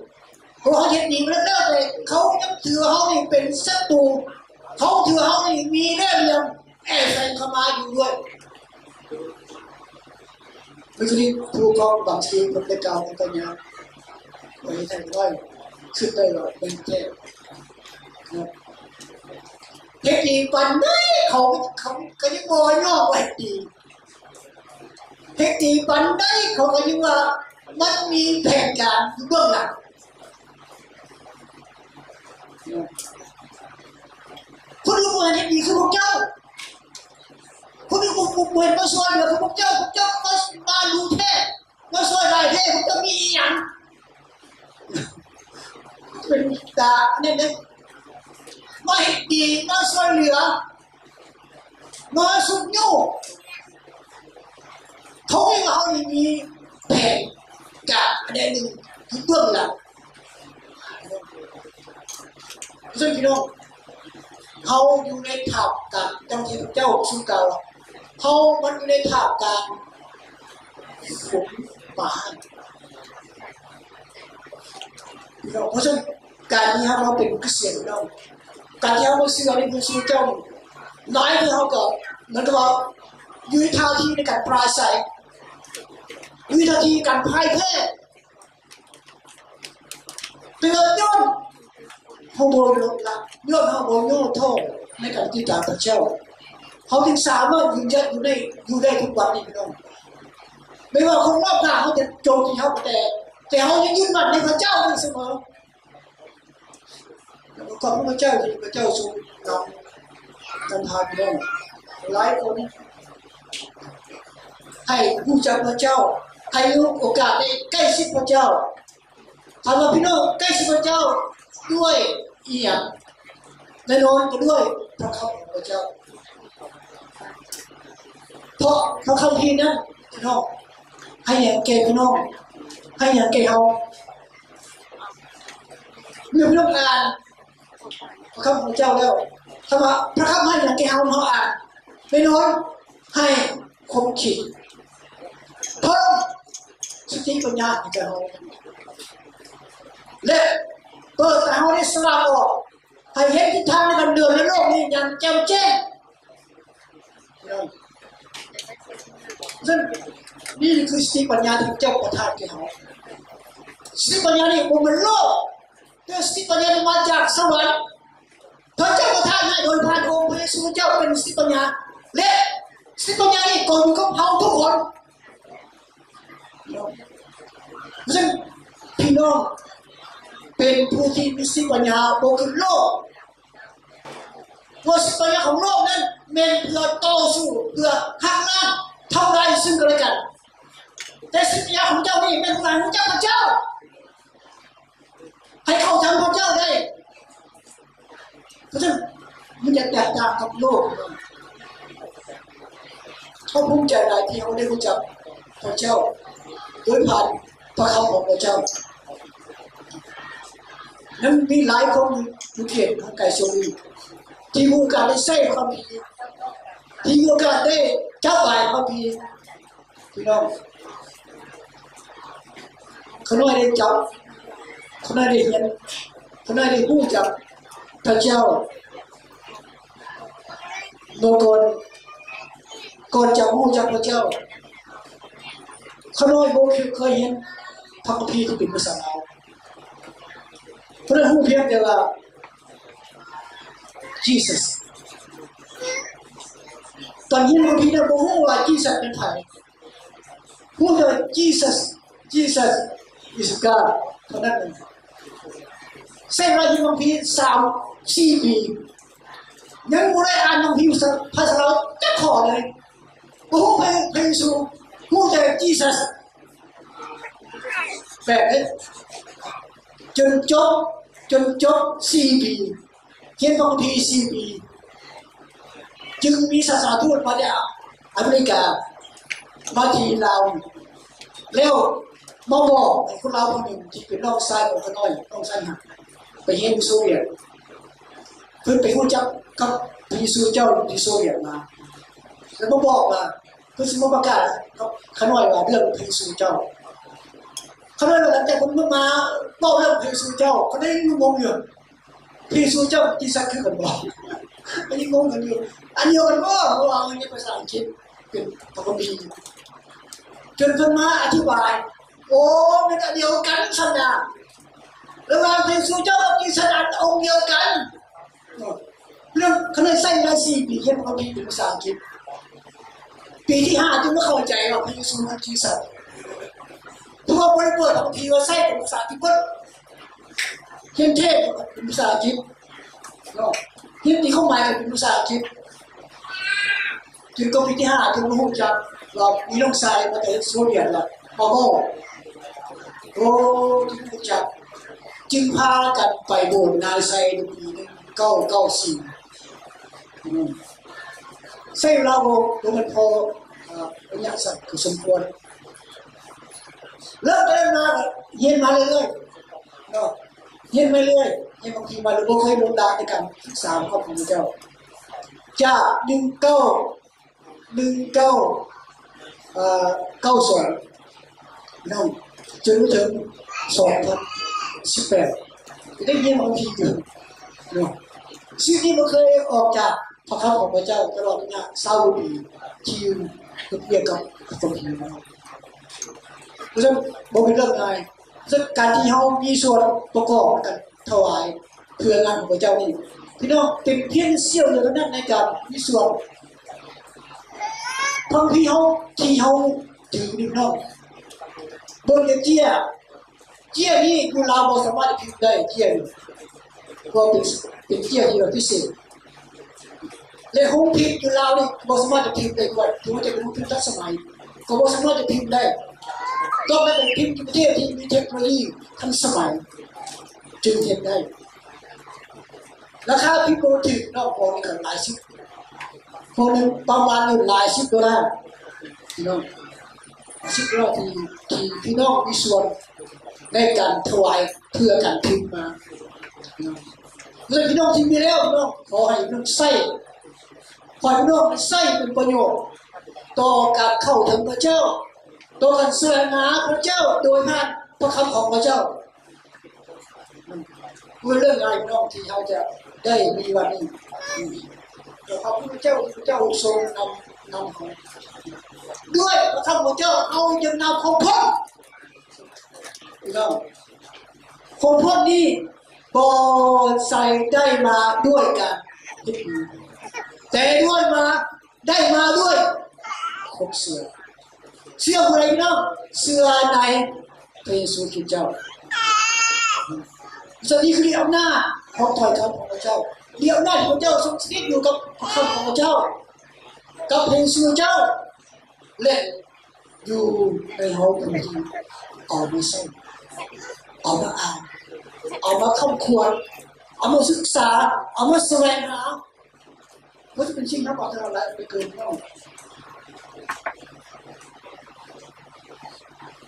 ເພາະເຮົາເຮັດດີມາແລ້ວ, ແຕ່ເຂົາຍັງຖືເຮົານີ້ເປັນສັດຕູ, ເຂົາຖືເຮົານີ້ມີແນວລຽນແອບແຝງເຂົ້າມາຢູ່ດ້ວຍ. ມີຊະນິດຜູ້ປກຄອງບາງທີເພິ່ນໄດ້ກ່າວກັນຕໍ່ຍາມ ໄປແທ້ກໍໄດ້, ຄິດໄດ້ວ່າແມ່ນແທ້. ເຮັດດີປານໃດເຂົາ, ເຂົາກໍຍັງບໍ່ຍອມວ່າເຮັດດີ. ເຮັດດີປານໃດເຂົາກໍຍັງວ່າມັນມີແຜນການຢູ່ເບື້ອງຫຼັງ. ຄົນອື່ນບໍ່ເຫັນເຮັດດີຄືພວກເຈົ້າ, ຄົນອື່ນບໍ່, ບໍ່, ບໍ່ເຫັນມາຊ່ວຍເຫຼືອຄືພວກເຈົ້າ, ພວກເຈົ້າມາ, ມາດູແທ້, ມາຊ່ວຍຫຼາຍແທ້, ພວກເຈົ້າມີອີ່ຫຍັງ? ເປັນຕາອັນນັ້ນເດ້, ມາເຮັດດີ, ມາຊ່ວຍເຫຼືອ, ມາຊຸກຍູ້. ເຂົາເອງເຮົານີ້ມີແຜນການອັນໃດໜຶ່ງຢູ່ເບື້ອງຫຼັງ. ເພາະສະນັ້ນພີ່ນ້ອງ, ເຮົາຢູ່ໃນທ່າມກາງ, ດັ່ງທີ່ພະເຈົ້າຊົງກ່າວວ່າ ເຮົາມັນຢູ່ໃນທ່າມກາງຝົນຟ້າຮ້າຍ. ພີ່ນ້ອງ, ເພາະສະນັ້ນ ການທີ່ເຮົາມາເປັນຄຣິສຕຽນ, ພີ່ນ້ອງ, ການທີ່ເຮົາມາເຊື່ອໃນພະເຢຊູເຈົ້າ, ຫຼາຍເທື່ອເຮົາກໍເໝືອນກັບວ່າຢູ່ໃນທ່າທີໃນການປາໄສ, ຢູ່ໃນທ່າທີການພ່າຍແພ້, ເປັນຍ້ອນເຮົາບໍ່ລົດລະ, ຍ້ອນເຮົາບໍ່ຍໍ້ທໍ້ໃນການຕິດຕາມພະເຈົ້າ, ເຮົາຈຶ່ງສາມາດຢືນຢັດຢູ່ໃນ, ຢູ່ໄດ້ທຸກວັນນີ້, ພີ່ນ້ອງ. ແມ່ນວ່າຄົນຮອບຂ້າງເຮົາຈະໂຈມຕີເຮົາກໍແຕ່ ແຕ່ເຮົາຍັງຍຶດໝັ້ນໃນພະເຈົ້າຢູ່ສະເໝີ. ແລ້ວກໍຂອບພະເຈົ້າທີ່ພະເຈົ້າຊົງນຳນຳພາພີ່ນ້ອງຫຼາຍຄົນໃຫ້ຮູ້ຈັກພະເຈົ້າ, ໃຫ້ມີໂອກາດໄດ້ໃກ້ຊິດພະເຈົ້າ. ຖ້າວ່າພີ່ນ້ອງໃກ້ຊິດພະເຈົ້າດ້ວຍອີ່ຫຍັງ? ແນ່ນອນກໍດ້ວຍພະຄຳຂອງພະເຈົ້າ. ເພາະພະຄຳພີນັ້ນ ພີ່ນ້ອງ ໃຫ້ຫຍັງແກ່ພີ່ນ້ອງ? ໃຫ້ຫຍັງແກ່ເຮົາ? ເມື່ອພີ່ນ້ອງອ່ານພະຄຳຂອງເຈົ້າແລ້ວ, ຖ້າວ່າພະຄຳໃຫ້ຫຍັງແກ່ເຮົາ? ເຮົາອ່ານ ແນ່ນອນໃຫ້ຄວາມຄິດ, ເພີ່ມສະຕິປັນຍາໃຫ້ແກ່ເຮົາ ແລະ ເປີດໃຫ້ເຮົາໄດ້ສະຫຼາດອອກ ໃຫ້ເຫັນທິດທາງໃນການເດີນໃນໂລກນີ້ຢ່າງແຈ່ມແຈ້ງ. ເຊິ່ງນີ້ຄືສະຕິປັນຍາທີ່ພະເຈົ້າປະທານແກ່ເຮົາ. ສະຕິປັນຍານີ້ບໍ່ແມ່ນໂລກ, ແຕ່ສະຕິປັນຍານີ້ມາຈາກສະຫວັນ. ພະເຈົ້າປະທານໃຫ້ໂດຍຜ່ານອົງພະເຢຊູເຈົ້າເປັນສະຕິປັນຍາ ແລະ ສະຕິປັນຍານີ້ກໍຢູ່ກັບເຮົາທຸກຄົນ. ເຊິ່ງພີ່ນ້ອງເປັນຜູ້ທີ່ມີສະຕິປັນຍາບໍ່ຄືໂລກ. ເພາະສະຕິປັນຍາຂອງໂລກນັ້ນແມ່ນເພື່ອຕໍ່ສູ້, ເພື່ອຫັກລ້າງ, ທຳລາຍເຊິ່ງກັນແລະກັນ. ແຕ່ສະຕິປັນຍາຂອງເຈົ້ານີ້ແມ່ນເພື່ອໃຫ້ຮູ້ຈັກພະເຈົ້າ. ໃຫ້ເຂົ້າເຖິງພະເຈົ້າໄດ້. ເພາະສະນັ້ນ ມັນຈະແຕກຕ່າງກັບໂລກ. ເຮົາພູມໃຈຫຼາຍທີ່ເຮົາໄດ້ຮູ້ຈັກພະເຈົ້າໂດຍຜ່ານພະຄຳຂອງພະເຈົ້າ. ຍັງມີຫຼາຍຄົນຢູ່ເຂດຫ່າງໄກໂຊນນີ້ ທີ່ມີໂອກາດໄດ້ໃຊ້ພະຄຳພີ, ທີ່ມີໂອກາດໄດ້ຈັບບາຍພະຄຳພີ. ພີ່ນ້ອງ, ຂ້ານ້ອຍໄດ້ຈັບ, ຂ້ານ້ອຍໄດ້ຮຽນ, ຂ້ານ້ອຍໄດ້ຮູ້ຈັກພະເຈົ້າ. ເມື່ອກ່ອນ, ກ່ອນຈະຮູ້ຈັກພະເຈົ້າ, ຂ້ານ້ອຍບໍ່ເຄີຍຮຽນພະຄຳພີທີ່ເປັນພາສາລາວ. ຂ້ານ້ອຍຮູ້ພຽງແຕ່ວ່າ Jesus. ຕອນຮຽນພະຄຳພີນັ້ນ ບໍ່ຮູ້ວ່າ Jesus ເປັນໃຜ. ຮູ້ແຕ່ວ່າ Jesus, Jesus is God ເທົ່ານັ້ນເອງ. ໃຊ້ເວລາຮຽນພະຄຳພີສາມສີ່ປີ ຍັງບໍ່ໄດ້ອ່ານພະຄຳພີພາສາລາວຈັກຂໍ້ເລີຍ. ບໍ່ຮູ້ພະ, ພະເຢຊູ, ຮູ້ແຕ່ Jesus. ແປກເດ້. ຈົນຈົບ, ຈົນຈົບສີ່ປີ. ຮຽນພະຄຳພີສີ່ປີ ຈຶ່ງມີສາສະນະທູດມາຈາກອາເມລິກາ ມາທີ່ລາວ ແລ້ວມາບອກໃຫ້ຄົນລາວຜູ້ໜຶ່ງທີ່ເປັນນ້ອງຊາຍຂອງຂ້ານ້ອຍ, ນ້ອງຊາຍຮັກ ໄປຮຽນຢູ່ໂຊວຽດ. ເພິ່ນໄປຮູ້ຈັກກັບພະເຢຊູເຈົ້າທີ່ໂຊວຽດມາ ແລ້ວມາບອກວ່າ ເພິ່ນຊິມາປະກາດກັບຂ້ານ້ອຍວ່າເລື່ອງພະເຢຊູເຈົ້າ. ຂ້ານ້ອຍວ່າ ຫຼັງຈາກເພິ່ນມາເວົ້າເລື່ອງພະເຢຊູເຈົ້າ, ຂ້ານ້ອຍຍັງງົງຢູ່. ພະເຢຊູເຈົ້າ Jesus ຄືກັນບໍ່? ອັນນີ້ງົງກັນຢູ່. ອັນດຽວກັນບໍ່? ເພາະວ່າມັນເປັນພາສາອັງກິດ ເປັນພະຄຳພີ. ຈົນເພິ່ນມາອະທິບາຍ, ໂອ້ ແມ່ນອັນດຽວກັນຊັ້ນນະ. ລະຫວ່າງພະເຢຊູເຈົ້າກັບ Jesus ອັນອົງດຽວກັນ. ເນາະ ເລື່ອງ ຂ້ານ້ອຍໃຊ້ເວລາສີ່ປີຮຽນພະຄຳພີເປັນພາສາອັງກິດ. ປີທີຫ້າຈຶ່ງມາເຂົ້າໃຈວ່າພະເຢຊູຄື Jesus. ເພາະວ່າບໍ່ໄດ້ເປີດພະຄຳພີວ່າໃຊ້ເປັນພາສາອັງກິດເບິດ. ຮຽນເທດເປັນພາສາອັງກິດເນາະ, ຮຽນຕີຄວາມໝາຍກໍເປັນພາສາອັງກິດ. ຈົນກໍປີທີຫ້າຈຶ່ງມາຮູ້ຈັກວ່າມີນ້ອງຊາຍມາແຕ່ໂຊວຽດລະມາບອກ. ໂອ້ ຈຶ່ງຮູ້ຈັກ, ຈຶ່ງພາກັນໄປໂບດນາໄຊໃນປີໜຶ່ງເກົ້າເກົ້າສີ່. ອືມ ໃຊ້ເວລາບໍ່ ບໍ່ແມ່ນພໍ ເອີ ໄລຍະສັ້ນພໍສົມຄວນ. ເລີ່ມແຕ່ນັ້ນມາກໍຮຽນມາເລື້ອຍໆເນາະ, ຮຽນມາເລື້ອຍ, ຮຽນບາງທີມາເລື້ອຍ, ບໍ່ເຄີຍລົດລະໃນການສຶກສາຂອງພະເຈົ້າ. ຈາກໜຶ່ງເກົ້າ ໜຶ່ງເກົ້າ ເອີ ເກົ້າສອງເນາະ ຈົນມາເຖິງສອງພັນສິບແປດ ກໍໄດ້ຮຽນພະຄຳພີຢູ່ເນາະ. ຊີວິດນີ້ບໍ່ເຄີຍອອກຈາກພະຄຳຂອງພະເຈົ້າຕະຫຼອດໄລຍະຊາວກວ່າປີທີ່ຢູ່ເຮັດວຽກກັບພະຄຳພີເນາະ. ເພາະສະນັ້ນບໍ່ແມ່ນເລື່ອງງ່າຍ. ສະນັ້ນການທີ່ເຮົາມີສ່ວນປະກອບໃນການຖວາຍເພື່ອງານຂອງພະເຈົ້ານີ້ ພີ່ນ້ອງ ເປັນພຽງສ່ຽວດຽວເທົ່ານັ້ນໃນການມີສ່ວນ. ພະຄຳພີເຮົາທີ່ເຮົາ ຖືນີ້ເນາະ. ເບິ່ງເຈ້ຍ ເຈ້ຍນີ້ຢູ່ລາວບໍ່ສາມາດຈະພິມໄດ້ ເຈ້ຍນີ້ ເພາະເປັນ ເປັນເຈ້ຍທີ່ວ່າພິເສດ ແລະໂຮງພິມຢູ່ລາວນີ້ບໍ່ສາມາດຈະພິມໄດ້ດ້ວຍ ເຖິງວ່າຈະເປັນໂຮງພິມທັນສະໄໝ ກໍບໍ່ສາມາດຈະພິມໄດ້. ຕ້ອງໄດ້ໄປພິມຢູ່ປະເທດທີ່ມີເທັກໂນໂລຢີທັນສະໄໝ ຈຶ່ງເຮັດໄດ້. ລາຄາພິມບໍ່ຖືກເນາະ ພວກນີ້ກໍຫຼາຍສິບ ພວກໜຶ່ງປະມານຢູ່ຫຼາຍສິບໂດລາ ພີ່ນ້ອງ ສິບໂດລາທີ່ ທີ່ພີ່ນ້ອງມີສ່ວນໃນການຖວາຍເພື່ອການພິມມາເນາະ. ແລະພີ່ນ້ອງທີ່ມີແລ້ວເນາະ ຂໍໃຫ້ພີ່ນ້ອງໃຊ້ ຂໍໃຫ້ພີ່ນ້ອງໃຊ້ເປັນປະໂຫຍດຕໍ່ການເຂົ້າເຖິງພະເຈົ້າ ຕໍ່ການສະແຫວງຫາພະເຈົ້າໂດຍຜ່ານພະຄຳຂອງພະເຈົ້າ. ເພື່ອເລື່ອງງ່າຍພີ່ນ້ອງທີ່ເຮົາຈະໄດ້ມີວັນນີ້ ແຕ່ພະພຸດທະເຈົ້າ ພະເຈົ້າຊົງນຳ ນຳເຮົາ ດ້ວຍພະຄຳຂອງເຈົ້າ ເຮົາຈຶ່ງນຳຄວາມພົ້ນ ພີ່ນ້ອງ ຄວາມພົ້ນນີ້ບໍ່ໃສ່ໄດ້ມາດ້ວຍການເຮັດດີ ແຕ່ດ້ວຍມາ ໄດ້ມາດ້ວຍຄວາມເຊື່ອ. ເຊື່ອຜູ້ໃດພີ່ນ້ອງ? ເຊື່ອໃນພະເຢຊູຄຣິດເຈົ້າ. ສ່ວນນີ້ຄືອຳນາດຂອງຖ້ອຍຄຳຂອງພະເຈົ້າ. ອຳນາດຂອງພະເຈົ້າຊົງສະຖິດຢູ່ກັບພະຄຳຂອງພະເຈົ້າ ກັບພະເຢຊູເຈົ້າ ແລະ ຢູ່ໃນເຮົາຜູ້ທີ່ເອົາມາໃຊ້ ເອົາມາອ່ານ ເອົາມາຄ້ຳຄວນ ເອົາມາສຶກສາ ເອົາມາສະແຫວງຫາ. ບໍ່ຈະເປັນສິ່ງທຳມະດາຫຼາຍໄປເກີນເຮົາ.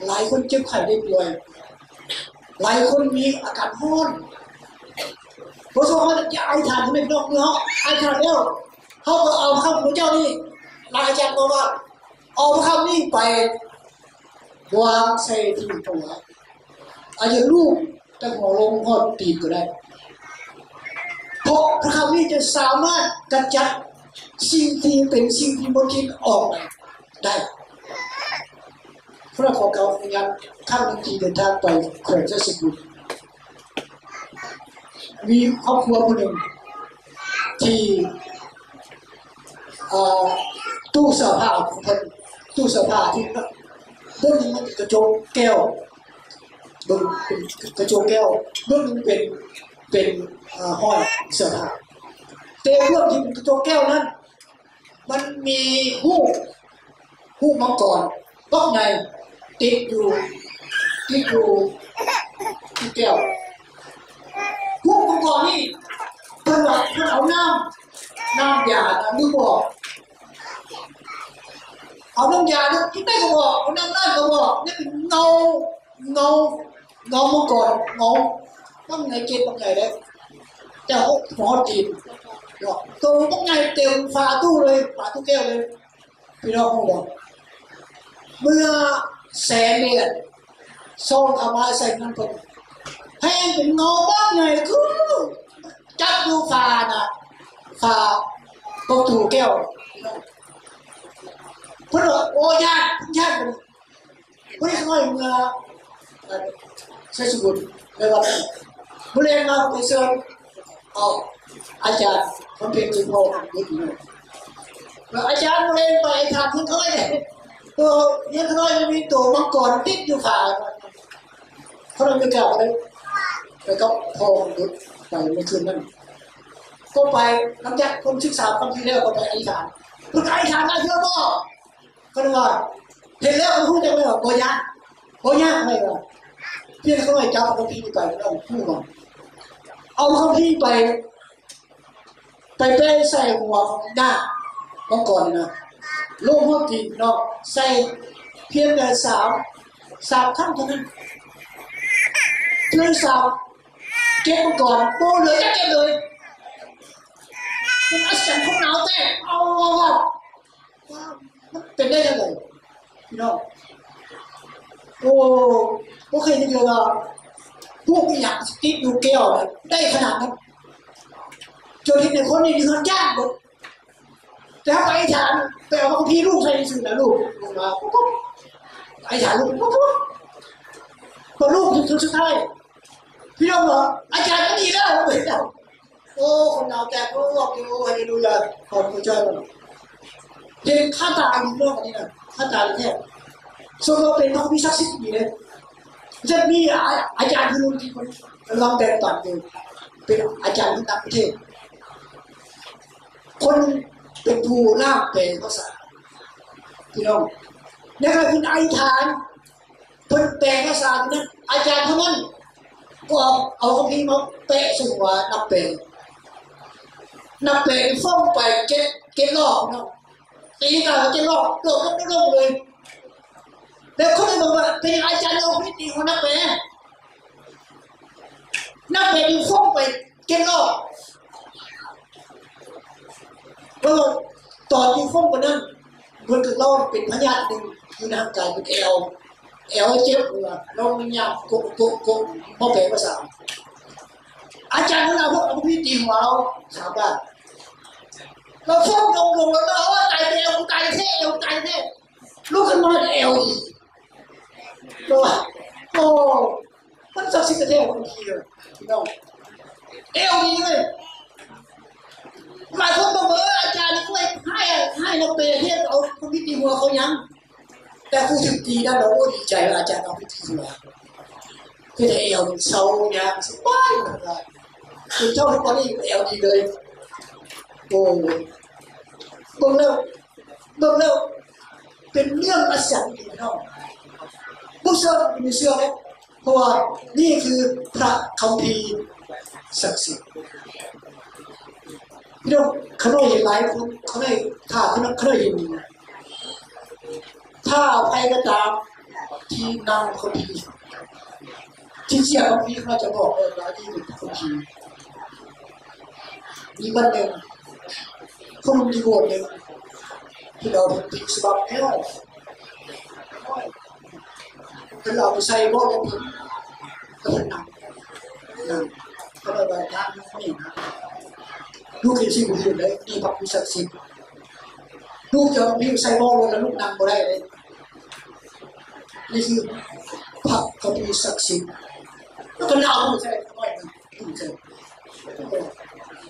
ຫຼາຍຄົນເຈັບໄຂ້ໄດ້ປ່ວຍ ຫຼາຍຄົນມີອາການຮ້ອນ ເພາະສະນັ້ນເຮົາຈະອະທິຖານໃຫ້ພີ່ນ້ອງ ເມື່ອເຮົາອະທິຖານແລ້ວ ເຮົາກໍເອົາຄຳຂອງພະເຈົ້ານີ້ ຫຼາຍອາຈານບອກວ່າ ເອົາຄຳນີ້ໄປວາງໃສ່ທີ່ຫົວ ອາດຈະລູບແຕ່ຫົວລົງຮອດຕີນກໍໄດ້ ເພາະພະຄຳນີ້ຈະສາມາດກຳຈັດສິ່ງທີ່ເປັນສິ່ງທີ່ມົນທິນອອກໄປໄດ້. ພວກເຮົາຂໍກ່າວໃນງານຄັ້ງໜຶ່ງທີ່ເດີນທາງໄປແຂວງໄຊສົມບູນ ມີຄອບຄົວຜູ້ໜຶ່ງທີ່ ອ່າ ຕູ້ເສື້ອຜ້າຂອງເພິ່ນ ຕູ້ເສື້ອຜ້າທີ່ເບິ່ງໜຶ່ງມັນເປັນກະຈົກແກ້ວ ເບິ່ງເປັນກະຈົກແກ້ວ ເບິ່ງໜຶ່ງເປັນ ເປັນ ອ່າ ຫ້ອຍເສື້ອຜ້າ ແຕ່ເບື້ອງທີ່ເປັນກະຈົກແກ້ວນັ້ນ ມັນມີຮູບ ຮູບມັງກອນບັກໃຫຍ່ຕິດຢູ່ ຕິດຢູ່ທີ່ແກ້ວ. ຮູບມັງກອນນີ້ ເພິ່ນວ່າເພິ່ນເອົານ້ຳ ນ້ຳຢານະ ຫຼືບໍ່ ເອົານ້ຳຢານະ ກິນໄດ້ກໍບອກ ເອົານ້ຳນັ້ນກໍບອກ ນີ້ເປັນເງົາ ເງົາ ເງົາມັງກອນ ເງົາບັກໃຫຍ່ ເຈັດບັກໃຫຍ່ເດ້ ແຕ່ຫົວຕີນເນາະ ໂຕບັກໃຫຍ່ເຕັມຝາຕູ້ເລີຍ ຝາຕູ້ແກ້ວເລີຍ. ພີ່ນ້ອງຮູ້ບໍ່? ເມື່ອແສງແດດສ່ອງເຂົ້າມາໃສ່ເຮືອນເພິ່ນ ແຮ່ງເປັນເງົາບັກໃຫຍ່ຄືຈັບຢູ່ຝານະ ຝາປະຕູແກ້ວ. ພີ່ນ້ອງ ເພິ່ນວ່າ ໂອ້ ຢ້ານ ຢ້ານ ຜູ້ນີ້ສະໄໝເມື່ອ ເອີ ໄຊສົມບູນ ໃນວັດນັ້ນ ມື້ແລງມາໄປເຊີນ ເອົາ ອາຈານຄຳເພັນ ເຊີນພໍ່ ແລ້ວອາຈານມື້ແລງໄປຖາມເພິ່ນເອີຍ ໂຕເຮືອນຂ້ານ້ອຍມັນມີໂຕມັງກອນຕິດຢູ່ຝາ ຂ້ານ້ອຍບໍ່ກ້າໄປ ໄປກັບພໍ່ຂອງເພິ່ນ ໄປໃນຄືນນັ້ນ ກໍໄປ ຫຼັງຈາກເພິ່ນສຶກສາຄຳພີແລ້ວ ກໍໄປອະທິຖານ ເພິ່ນກໍອະທິຖານຫຼາຍເທື່ອບໍ່? ເພິ່ນວ່າ ເຫັນແລ້ວຮູ້ຈັກແລ້ວ ບໍ່ຍາກ ບໍ່ຍາກເລີຍວ່າ ພຽງແຕ່ຂ້ານ້ອຍຈັບເອົາຄຳພີໄປ ເອົາຮູ້ວ່າ ເອົາຄຳພີໄປ ໄປແປະໃສ່ຫົວຂອງນາງມັງກອນນີ້ນະ ລົງຫົວຕີນເນາະ ໃສ່ພຽງແຕ່ສາມ ສາມຄັ້ງເທົ່ານັ້ນ ເທື່ອທີ່ສາມ ເກັບມັງກອນ ບໍ່ເຫຼືອຈັກເກັບເລີຍ ມັນອັດສັນຂອງໜາວແຕກ ເອົາ ເອົາ ເອົາ ມັນເປັນໄດ້ຈັ່ງໃດພີ່ນ້ອງ? ໂອ້ ບໍ່ເຄີຍເຫັນເທື່ອວ່າພວກອີ່ຫຍັງຕິດຢູ່ແກ້ວໄດ້ຂະໜາດນັ້ນ ຈົນເຮັດໃຫ້ຄົນໃນເຮືອນຢ້ານເບິດ. ແຕ່ເຮົາໄປອະທິຖານ ໄປເອົາຄຳພີລູບໃສ່ຊື່ນະ ລູບລົງມາ ປຸບ ອະທິຖານລູບ ປຸບ ບອກລູບເທື່ອສຸດທ້າຍ ພີ່ນ້ອງວ່າ ອາຈານ ມັນດີແລ້ວ ໂອ້ ຄົນໜາວແຕກ ໂອ້ ຮາເລລູຢາ ຂອບໃຈ ເຫັນຄາຕາຢູ່ເນາະ ອັນນີ້ນະ ຄາຕາແທ້ ສົມມຸດວ່າເປັນພະຄຳພີສັກສິດອີ່ຫຼີເດ້. ຈະມີອາ ອາຈານຜູ້ໜຶ່ງທີ່ເພິ່ນກຳລັງແບ່ງປັນຢູ່ ເປັນອາຈານຢູ່ຕ່າງປະເທດ ຄົນເປັນຜູ້ລ່າມແປພາສາ ພີ່ນ້ອງ. ໃນຂະນະທີ່ອະທິຖານ ເພິ່ນແປພາສານັ້ນ ອາຈານເທົ່ານັ້ນກໍເອົາ ເອົາຄຳພີມາແປະໃສ່ຫົວນັກແປ. ນັກແປນີ້ຟົ້ງໄປເຈັດ ເຈັດຮອບເນາະ ຕີກາເຈັດຮອບ ໂດດລົງ ໂດດລົງເລີຍ. ແລ້ວຄົນນັ້ນບອກວ່າ ເປັນຫຍັງອາຈານເອົາຄຳພີຕີຫົວນັກແປ? ນັກແປນີ້ຟົ້ງໄປເຈັດຮອບ. ເພາະວ່າຕອນທີ່ຟົ້ງປານນັ້ນ ເພິ່ນກໍລອງເປັນພະຍາດໜຶ່ງຢູ່ໃນຮ່າງກາຍ ເປັນແອວ ແອວເຈັບ ຫຼືວ່າລອງຍາມໂກະໂກະໂກະ ບໍ່ແປພາສາ. ອາຈານລາວເອົາຄຳພີຕີຫົວລາວສາມບາດ. ລາວຟົ້ງລົງ ລົງ ລາວວ່າ ໂອ້ຍ ຕາຍແລ້ວ ຕາຍແທ້ ຕາຍແທ້. ລຸກຂຶ້ນມາແອວອີກ. ລາວວ່າ ໂອ້ ມັນສັກສິດແທ້ໆ ບາງທີເດີ ພີ່ນ້ອງ ແອວອີກເລີຍ. ຫຼາຍຄົນບອກວ່າ ເອີ ອາຈານນີ້ ໂອ້ຍ ຮ້າຍ ຮ້າຍນັກແປແທ້ ເອົາຄຳພີຕີຫົວເຂົາຫຍັງ? ແຕ່ຜູ້ຖືກຕີນັ້ນ ໂອ້ ດີໃຈວ່າອາຈານເອົາໄປຕີຫົວ ເຮັດໃຫ້ແອວເຊົາ ຍ່າງສະບາຍ ຈົນເທົ່າທຸກວັນນີ້ແອວດີເລີຍ. ໂອ້ ເບິ່ງແລ້ວ ເບິ່ງແລ້ວເປັນເລື່ອງອັດສະຈັນອີ່ຫຼີເນາະ. ບໍ່ເຊື່ອກໍບໍ່ເຊື່ອເດ້ ເພາະວ່ານີ້ຄືພະຄຳພີສັກສິດ. ພີ່ນ້ອງ ຂ້ານ້ອຍເຫັນຫຼາຍຄົນ ຂ້ານ້ອຍ ຖ້າ ຂ້ານ້ອຍເຫັນ ຖ້າໃຜກໍຕາມທີ່ນັ່ງຄຳພີ ທີ່ເຊື່ອຄຳພີ ເຂົາຈະບອກເລີຍວ່ານີ້ເປັນຄຳພີ. ມີວັນໜຶ່ງ ຜູ້ໜຸ່ມທີ່ໂບດໜຶ່ງ ເພິ່ນເອົາເປັນປີສະບັບແລ້ວ ເພິ່ນເອົາໄປໃສ່ບໍ່ ແລ້ວເພິ່ນ ເພິ່ນນັ່ງ ນັ່ງ ເພິ່ນເອົາໄປທາງນີ້ນະ. ລູກເຫັນສິ່ງບໍ່ດີເດ້ ນີ້ພະຄຳພີສັກສິດ. ລູກຈະເອົາຄຳພີໃສ່ບໍ່ ແລ້ວລູກນັ່ງບໍ່ໄດ້ເດ້. ນີ້ຄືພະຄຳພີສັກສິດ. ແລ້ວກໍເອົາໄປໃສ່ໜ້ອຍໜຶ່ງ.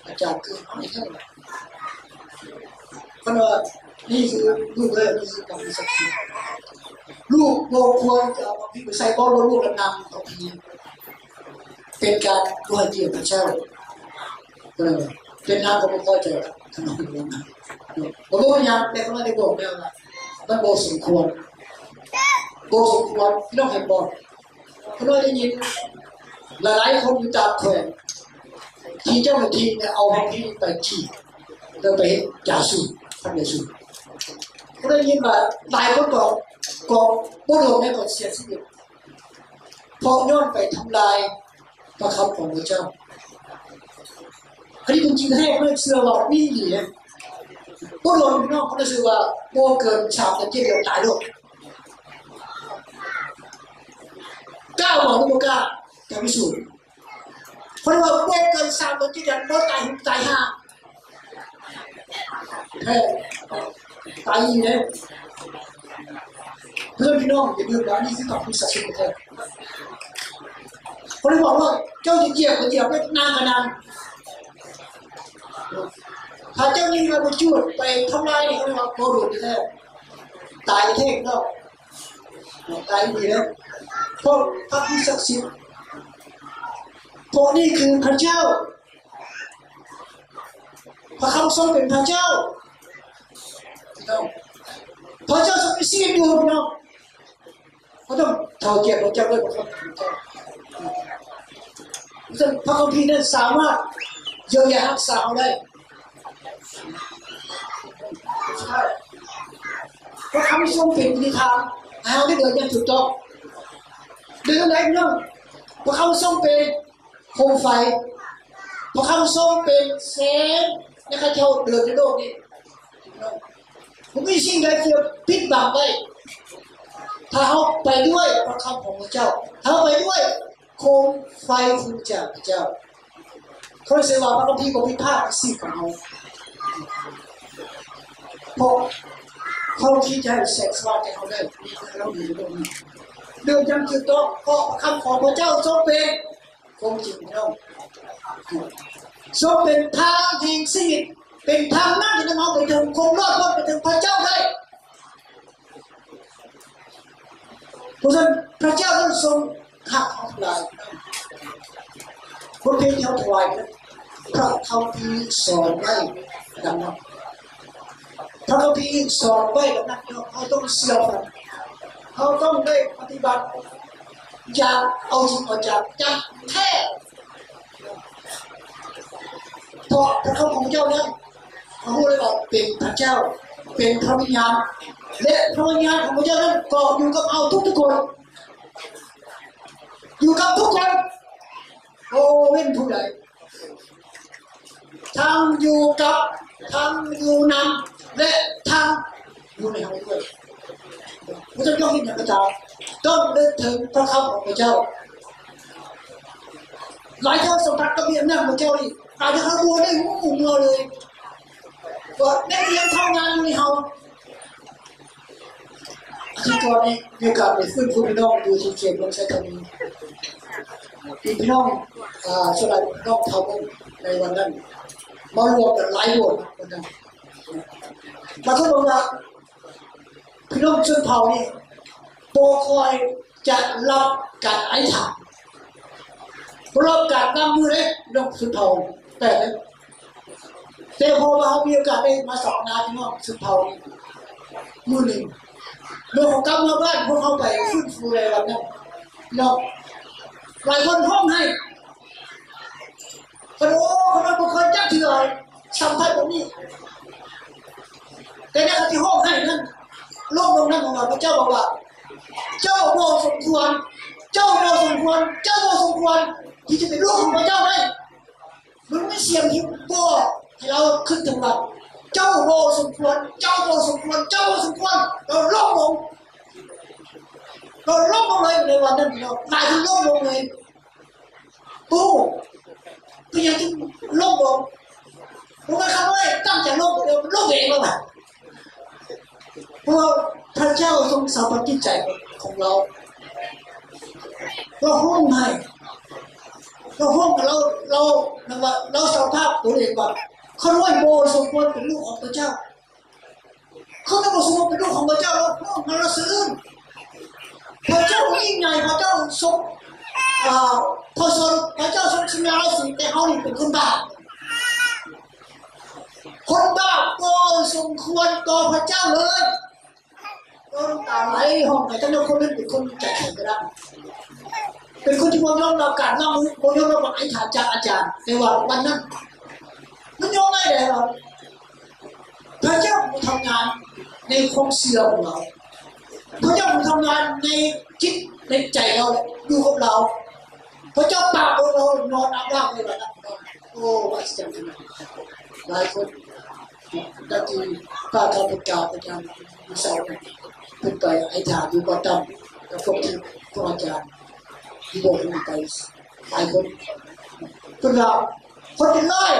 ອາຈານຄືເຮົານີ້ ເພິ່ນວ່າ ນີ້ຄືລູກເອີຍ ນີ້ຄືຄຳພິສັກສິດ. ລູກບໍ່ຄວນຈະເອົາຄຳພິໄປໃສ່ບ່ອນ ລູກລະນຳຄຳພິ ເປັນການບໍ່ໃຫ້ກຽດພະເຈົ້າ. ເອີ ເປັນນາງກໍບໍ່ພໍໃຈ ບໍ່ຮູ້ຫຍັງ ແຕ່ຂ້ານ້ອຍໄດ້ບອກແລ້ວວ່າ ມັນບໍ່ສົມຄວນ ບໍ່ສົມຄວນ. ພີ່ນ້ອງເຫັນບໍ່? ຂ້ານ້ອຍໄດ້ຍິນຫຼາຍໆຄົນຢູ່ຕ່າງແຂວງ ທີ່ເຈົ້າໜ້າທີ່ເນຍເອົາຄຳພີໄປຈີ້ ແລ້ວໄປເຮັດຢາສູບ ທຳຢາສູບ. ຂ້ານ້ອຍໄດ້ຍິນວ່າຫຼາຍຄົນກໍ ກໍບໍ່ລົງໃນກໍເສຍຊີວິດ ເພາະຍ້ອນໄປທຳລາຍພະຄຳຂອງພະເຈົ້າ. ອັນນີ້ເປັນຈິງແທ້ ຂ້ານ້ອຍເຊື່ອວ່າມີອີ່ຫຼີເດ້. ບໍ່ດົນພີ່ນ້ອງ ຂ້ານ້ອຍເຊື່ອວ່າບໍ່ເກີນສາມເດືອນ ເຈັດເດືອນຕາຍໂລດ. ກ້າບໍ່ ຫຼືບໍ່ກ້າ? ຈະພິສູດ. ເພິ່ນວ່າບໍ່ເກີນສາມເດືອນ ເຈັດເດືອນ ບໍ່ຕາຍຫຸບຕາຍຫາ ແທ້ ຕາຍອີ່ຫຼີເດ້. ເພື່ອນພີ່ນ້ອງຢ່າລືມວ່າ ອັນນີ້ຄືຄຳພິສັກສິດແທ້. ເພິ່ນເລີຍບອກວ່າ ເຈົ້າຈະຢຽບກໍຢຽບ ໄປນັ່ງກໍນັ່ງ. ຖ້າເຈົ້າຍິງລະໄປຈູດ ໄປທຳລາຍນີ້ ເຂົາເອີ້ນວ່າບໍ່ດົນແທ້ ຕາຍແທ້ເນາະ. ຕາຍອີ່ຫຼີເດ້ ເພາະພະຄຳພິສັກສິດ ເພາະນີ້ຄືພະເຈົ້າ ພະຄຳຊົງເປັນພະເຈົ້າ. ພະເຈົ້າຊົງມີຊີວິດຢູ່ພີ່ນ້ອງ. ເຮົາຕ້ອງເທົ່າທຽມພະເຈົ້າດ້ວຍພະຄຳຂອງພະເຈົ້າ. ເພາະສະນັ້ນ ພະຄຳພີນັ້ນສາມາດຢຽວຢາຮັກສາເຮົາໄດ້. ພະຄຳຊົງເປັນທິດທາງໃຫ້ເຮົາໄດ້ເດີນຢ່າງຖືກຕ້ອງ. ເດີນຈັ່ງໃດພີ່ນ້ອງ? ພະຄຳຊົງເປັນໂຄມໄຟ, ພະຄຳຊົງເປັນແສງໃຫ້ເຂົາເຈົ້າເດີນໃນໂລກນີ້. ບໍ່ມີສິ່ງໃດທີ່ຈະປິດບັງໄດ້ ຖ້າເຮົາໄປດ້ວຍພະຄຳຂອງພະເຈົ້າ, ເຮົາໄປດ້ວຍໂຄມໄຟຄືຈາກພະເຈົ້າ. ຂ້ອຍເຊື່ອວ່າພະຄຳພີບໍ່ຜິດພາດໃນຊີວິດຂອງເຮົາ ເພາະພະຄຳພີຈະໃຫ້ແສງສະຫວ່າງແກ່ເຮົາໄດ້ ເຮົາຢູ່ໃນໂລກນີ້ ເດີນຢ່າງຖືກຕ້ອງ ເພາະພະຄຳຂອງພະເຈົ້າຊົງເປັນ ຄວາມຈິງເນາະ ຊົງເປັນທາງແຫ່ງຊີວິດ ເປັນທາງນຳທີ່ນຳເຮົາໄປເຖິງຄວາມລອດພົ້ນ ໄປເຖິງພະເຈົ້າໄດ້. ເພາະສະນັ້ນ ພະເຈົ້າກໍຊົງຮັກເຮົາຫຼາຍ. ບົດເພງທີ່ເຮົາຖວາຍນັ້ນ ພະຄຳພີສອນໄວ້ດັ່ງນັ້ນ. ພະຄຳພີສອນໄວ້ດັ່ງນັ້ນ ເຮົາຕ້ອງເຊື່ອຟັງ, ເຮົາຕ້ອງໄດ້ປະຕິບັດຢ່າງເອົາຈິງເອົາຈັງ ຢ່າງແທ້. ເພາະພະຄຳຂອງເຈົ້ານັ້ນ ເຮົາຮູ້ເລີຍວ່າເປັນພະເຈົ້າ, ເປັນພະວິນຍານ ແລະ ພະວິນຍານຂອງພະເຈົ້ານັ້ນກໍຢູ່ກັບເຮົາທຸກໆຄົນ, ຢູ່ກັບທຸກຄົນ, ບໍ່ເວັ້ນຜູ້ໃດ, ທັງຢູ່ກັບ, ທັງຢູ່ນຳ ແລະ ທັງຢູ່ໃນເຮົາດ້ວຍ. ພະເຈົ້າຢາກເຮັດຫຍັງກໍຕາມ ຕ້ອງນຶກເຖິງພະຄຳຂອງພະເຈົ້າ. ຫຼາຍເທື່ອສຳຜັດກັບພະວິນຍານຂອງພະເຈົ້ານີ້ ອາດຈະເຮົາບໍ່ໄດ້ຮູ້ຕົວເລີຍ ວ່າແມ່ນມີພະວິນຍານເຂົ້າມາຢູ່ໃນເຮົາ. ອາທິດກ່ອນນີ້ມີໂອກາດໄປຟື້ນຟູພີ່ນ້ອງຢູ່ທີ່ເຂດເມືອງໄຊທານີ. ມີພີ່ນ້ອງ ເອີ ສ່ວນຫຼາຍເປັນພີ່ນ້ອງເຜົ່າມົ້ງໃນວັນນັ້ນ ມາລວມກັນຫຼາຍໂບດວັນນັ້ນ. ບາງຄົນບອກວ່າ ພີ່ນ້ອງຊົນເຜົ່ານີ້ບໍ່ຄ່ອຍຈະຮັບການອະທິຖານ, ບໍ່ຮັບການວາງມືເດ້ ພີ່ນ້ອງຊົນເຜົ່າ, ແປກເດ້. ແຕ່ພໍວ່າເຮົາມີໂອກາດໄດ້ມາສຳມະນາພີ່ນ້ອງຊົນເຜົ່ານີ້ມື້ໜຶ່ງ, ເມື່ອເຮົາກັບມາບ້ານ ພວກເຮົາໄປຟື້ນຟູໃນວັນນັ້ນເນາະ, ຫຼາຍຄົນຮ້ອງໄຫ້. ເພິ່ນ ໂອ້ ເພິ່ນບໍ່ເຄີຍຈັກເທື່ອສຳຜັດແບບນີ້. ແຕ່ໃນຂະນະທີ່ຮ້ອງໄຫ້ນັ້ນ ລົງລົງນັ້ນ ເພາະວ່າພະເຈົ້າບອກວ່າ ເຈົ້າບໍ່ສົມຄວນ, ເຈົ້າບໍ່ສົມຄວນ, ເຈົ້າບໍ່ສົມຄວນທີ່ຈະເປັນລູກຂອງພະເຈົ້າໄດ້. ມັນມີສຽງທີ່ບອກໃຫ້ລາວຄິດເຖິງວ່າ ເຈົ້າບໍ່ສົມຄວນ, ເຈົ້າບໍ່ສົມຄວນ, ເຈົ້າບໍ່ສົມຄວນ. ລາວລົງລົງ, ລາວລົງລົງເລີຍໃນວັນນັ້ນເນາະ, ຫຼາຍຄົນລົງລົງເລີຍ. ໂອ້ ເປັນຫຍັງຈຶ່ງລົງບໍ່? ບໍ່ແມ່ນເຂົາເອີຍຕັ້ງໃຈລົງ, ເອີ ມັນລົງເອງແລ້ວ. ເພາະວ່າພະເຈົ້າຊົງສຳຜັດຈິດໃຈຂອງລາວ. ລາວຮ້ອງໄຫ້, ລາວຮ້ອງ, ລາວ, ລາວ, ລາວສາລະພາບຕົວເອງວ່າ ຂ້ານ້ອຍບໍ່ສົມຄວນເປັນລູກຂອງພະເຈົ້າ. ເຂົາຈະບໍ່ສົມຄວນເປັນລູກຂອງພະເຈົ້າ, ແລ້ວພວກມາລະສະອື່ນ. ພະເຈົ້າຍິ່ງໃຫຍ່, ພະເຈົ້າຊົງ, ເອີ, ພະຊົງ, ພະເຈົ້າຊົງຊະນະລາສີ, ແຕ່ເຮົານີ້ເປັນຄົນບາບ. ຄົນບາບບໍ່ສົມຄວນຕໍ່ພະເຈົ້າເລີຍ. ນ້ຳຕາໄຫຼຮ້ອງໄຫ້, ທັງທີ່ຄົນນັ້ນເປັນຄົນໃຈແຂງກະດ້າງ, ເປັນຄົນທີ່ບໍ່ຍອມຮັບການນຳ, ບໍ່ຍອມຮັບການອະທິຖານຈາກອາຈານ. ແຕ່ວ່າວັນນັ້ນ ມັນຍອມໄດ້ແລ້ວ. ພະເຈົ້າຜູ້ທຳງານໃນຄວາມເຊື່ອຂອງລາວ, ພະເຈົ້າຜູ້ທຳງານໃນຈິດໃນໃຈລາວ ຢູ່ກັບລາວ. ພະເຈົ້າປາບລົງລາວນອນອາບນ້ຳໃນວັນນັ້ນ. ໂອ້ ອັດສະຈັນຂະໜາດ. ຫຼາຍຄົນ ດັ່ງທີ່ພະຂ້າພະເຈົ້າອາຈານວິເຊົາ ເພິ່ນໄປອະທິຖານຢູ່ບໍ່ຕຳ ກັບພວກທີ່ ພວກອາຈານທີ່ບອກໃຫ້ໄປ ຫຼາຍຄົນ ເພິ່ນວ່າຄົນເປັນຮ້ອຍ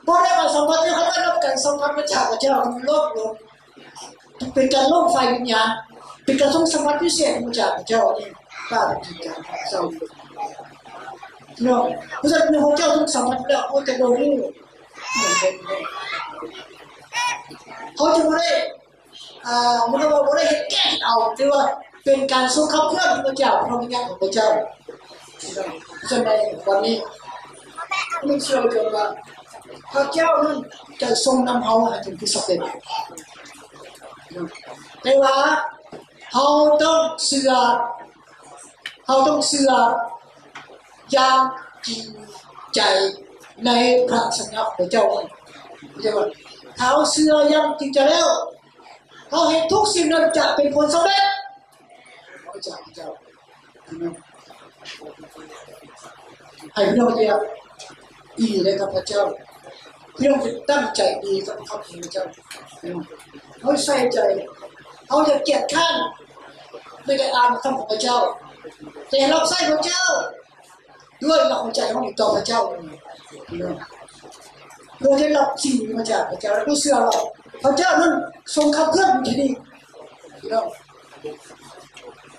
ບໍ່ໄດ້ມາສຳຜັດ ເຂົາໄດ້ຮັບການສຳຜັດມາຈາກພະເຈົ້າ ມັນລົດລົງ ເປັນການລົງຝ່າຍວິນຍານ ເປັນການຊົງສຳຜັດພິເສດມາຈາກພະເຈົ້າ ອັນນີ້ ພະອາຈານເຊົາ ເນາະ. ເພາະສະນັ້ນ ພວກເຈົ້າຊົງສຳຜັດແລ້ວ ພວກເຈົ້າບໍ່ຮູ້ ເຂົາຈະບໍ່ໄດ້ ອ່າ ມັນກໍບໍ່ໄດ້ເຮັດແກ້ເຮັດເອົາ ແຕ່ວ່າເປັນການຊົງຂັບເຄື່ອນມາຈາກພະວິນຍານຂອງພະເຈົ້າ. ສະນັ້ນ ວັນນີ້ ມັນເຊື່ອເຖິງວ່າ ພະເຈົ້ານັ້ນຈະຊົງນຳເຮົາໃຫ້ເຖິງທີ່ສຳເລັດ. ແຕ່ວ່າເຮົາຕ້ອງເຊື່ອ ເຮົາຕ້ອງເຊື່ອຢ່າງຈິງໃຈໃນພະສັນຍາຂອງພະເຈົ້າ. ເຈົ້າວ່າ ຖ້າເຮົາເຊື່ອຢ່າງຈິງໃຈແລ້ວ ເຮົາເຮັດທຸກສິ່ງນັ້ນຈະເປັນຜົນສຳເລັດ. ພະເຈົ້າ ພະເຈົ້າ ໃຫ້ພີ່ນ້ອງເຮັດອີ່ຫຼີກັບພະເຈົ້າ. ພີ່ນ້ອງຈະຕັ້ງໃຈດີກັບຄຳຂອງພະເຈົ້າ. ເຮົາໃສ່ໃຈ ເຮົາຈະກຽດຄ້ານໃນການອ່ານຄຳຂອງພະເຈົ້າ ແຕ່ຮັບໃຊ້ພະເຈົ້າ ດ້ວຍຮັກຫົວໃຈຂອງເຮົານີ້ຕໍ່ພະເຈົ້າ ເພື່ອໄດ້ຮັບສິ່ງນີ້ມາຈາກພະເຈົ້າ ແລະ ເຮົາເຊື່ອວ່າພະເຈົ້ານັ້ນຊົງຂັບເຄື່ອນຢູ່ທີ່ນີ້. ພີ່ນ້ອງ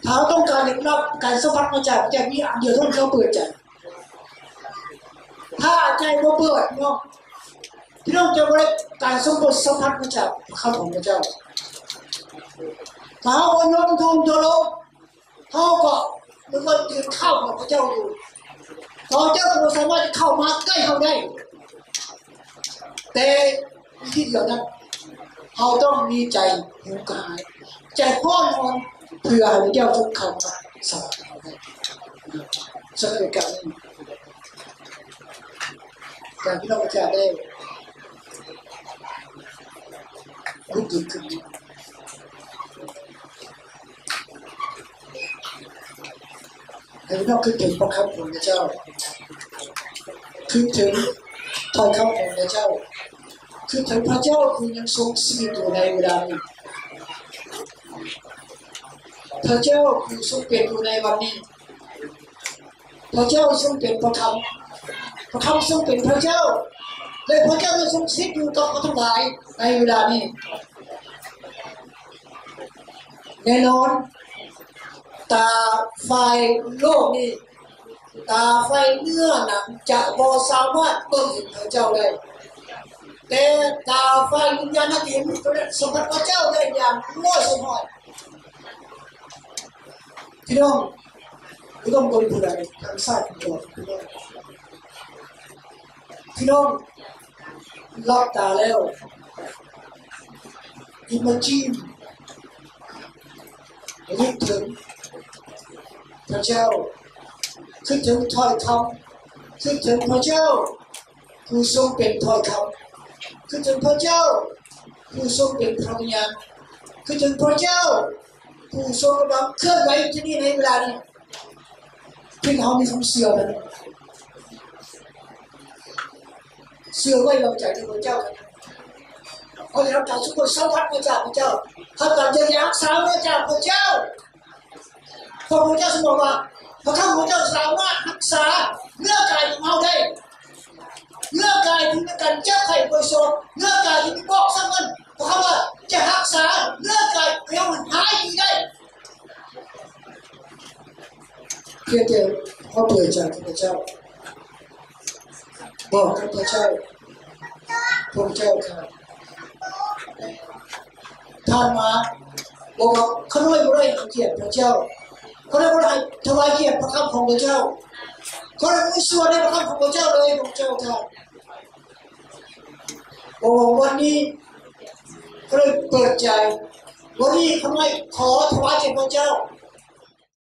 ຖ້າເຮົາຕ້ອງການໄດ້ຮັບການສຳຜັດມາຈາກພະເຈົ້າ ມີອັນດຽວເທົ່ານັ້ນ ຄືເປີດໃຈ. ຖ້າໃຈບໍ່ເປີດ ພີ່ນ້ອງ ພີ່ນ້ອງຈະບໍ່ໄດ້ການຊົງສຳຜັດມາຈາກຄຳຂອງພະເຈົ້າ. ຖ້າເຮົາບໍ່ຍອມຖ່ອມຕົວລົງ ເຮົາກໍນຶກວ່າຖືກເຂົ້າຂອງພະເຈົ້າຢູ່, ພະເຈົ້າບໍ່ສາມາດເຂົ້າມາໃກ້ເຮົາໄດ້. ແຕ່ວິທີດຽວນັ້ນ ເຮົາຕ້ອງມີໃຈຫິວກະຫາຍ, ໃຈຮ້ອນຮອນ ເພື່ອໃຫ້ພະເຈົ້າຊົງເຂົ້າມາສະຫວັດເຮົາໄດ້. ສະເພາະການນີ້ ການພີ່ນ້ອງປະຊາໄດ້ລຸກຂຶ້ນ ໃຫ້ພີ່ນ້ອງຄິດເຖິງພະຄຳຂອງພະເຈົ້າ, ຄິດເຖິງຖ້ອຍຄຳຂອງພະເຈົ້າ, ຄິດເຖິງພະເຈົ້າທີ່ຍັງຊົງຊີວິດຢູ່ໃນເວລານີ້, ພະເຈົ້າທີ່ຊົງເປັນຢູ່ໃນວັນນີ້. ພະເຈົ້າຊົງເປັນພະຄຳ, ພະຄຳຊົງເປັນພະເຈົ້າ ແລະ ພະເຈົ້າໄດ້ຊົງສະຖິດຢູ່ກັບເຮົາທັງຫຼາຍໃນເວລານີ້. ແນ່ນອນ, ຕາຝ່າຍໂລກນີ້, ຕາຝ່າຍເນື້ອໜັງຈະບໍ່ສາມາດເບິ່ງເຫັນພະເຈົ້າໄດ້, ແຕ່ຕາຝ່າຍວິນຍານນະເຫັນ ສຳຜັດພະເຈົ້າໄດ້ຢ່າງຮ້ອຍສ່ວນຮ້ອຍ. ພີ່ນ້ອງ ບໍ່ຕ້ອງເບິ່ງຜູ້ໃດທາງຊ້າຍຂອງຈອ, ພີ່ນ້ອງ ພີ່ນ້ອງຫຼັບຕາແລ້ວ imagine ນຶກເຖິງພະເຈົ້າ, ຄິດເຖິງຖ້ອຍຄຳ, ຄິດເຖິງພະເຈົ້າ ຜູ້ຊົງເປັນຖ້ອຍຄຳ, ຄິດເຖິງພະເຈົ້າ ຜູ້ຊົງເປັນພະວິນຍານ, ຄິດເຖິງພະເຈົ້າ ຜູ້ຊົງກຳລັງເຄື່ອນໄຫວຢູ່ທີ່ນີ້ໃນເວລານີ້. ເພງເຮົາມີຄວາມເຊື່ອນັ້ນ, ເຊື່ອໄວ້ວາງໃຈໃນພະເຈົ້າ. ເຮົາໄດ້ຮັບການຊົງສະຫວັດມາຈາກພະເຈົ້າ, ຮັບການເຢີຍຢາຮັກສາມາຈາກພະເຈົ້າ. ພະພຸດທະເຈົ້າຊົງບອກວ່າ ພະຄຳຂອງເຈົ້າສາມາດຮັກສາເນື້ອກາຍຂອງເຮົາໄດ້, ເນື້ອກາຍທີ່ມີການເຈັບໄຂ້ປ່ວຍໂສກ, ເນື້ອກາຍທີ່ມີບອກສະເໝິນ, ພະຄຳວ່າຈະຮັກສາເນື້ອກາຍຂອງເຮົາໃຫ້ຫາຍດີໄດ້. ພຽງແຕ່ເຮົາເປີດໃຈກັບພະເຈົ້າ, ບອກກັບພະເຈົ້າ, ພະເຈົ້າຂ້າ, ທ່ານມາບອກວ່າ ຂ້ານ້ອຍບໍ່ໄດ້ໃຫ້ກຽດພະເຈົ້າ, ຂ້ານ້ອຍບໍ່ໄດ້ຖວາຍກຽດພະຄຳຂອງພະເຈົ້າ, ຂ້ານ້ອຍບໍ່ມີສ່ວນໃນພະຄຳຂອງພະເຈົ້າເລີຍ ພະເຈົ້າຂ້າ. ບໍ່ວ່າວັນນີ້ ຂ້ານ້ອຍເປີດໃຈ, ວັນນີ້ຂ້ານ້ອຍຂໍຖວາຍແກ່ພະເຈົ້າ,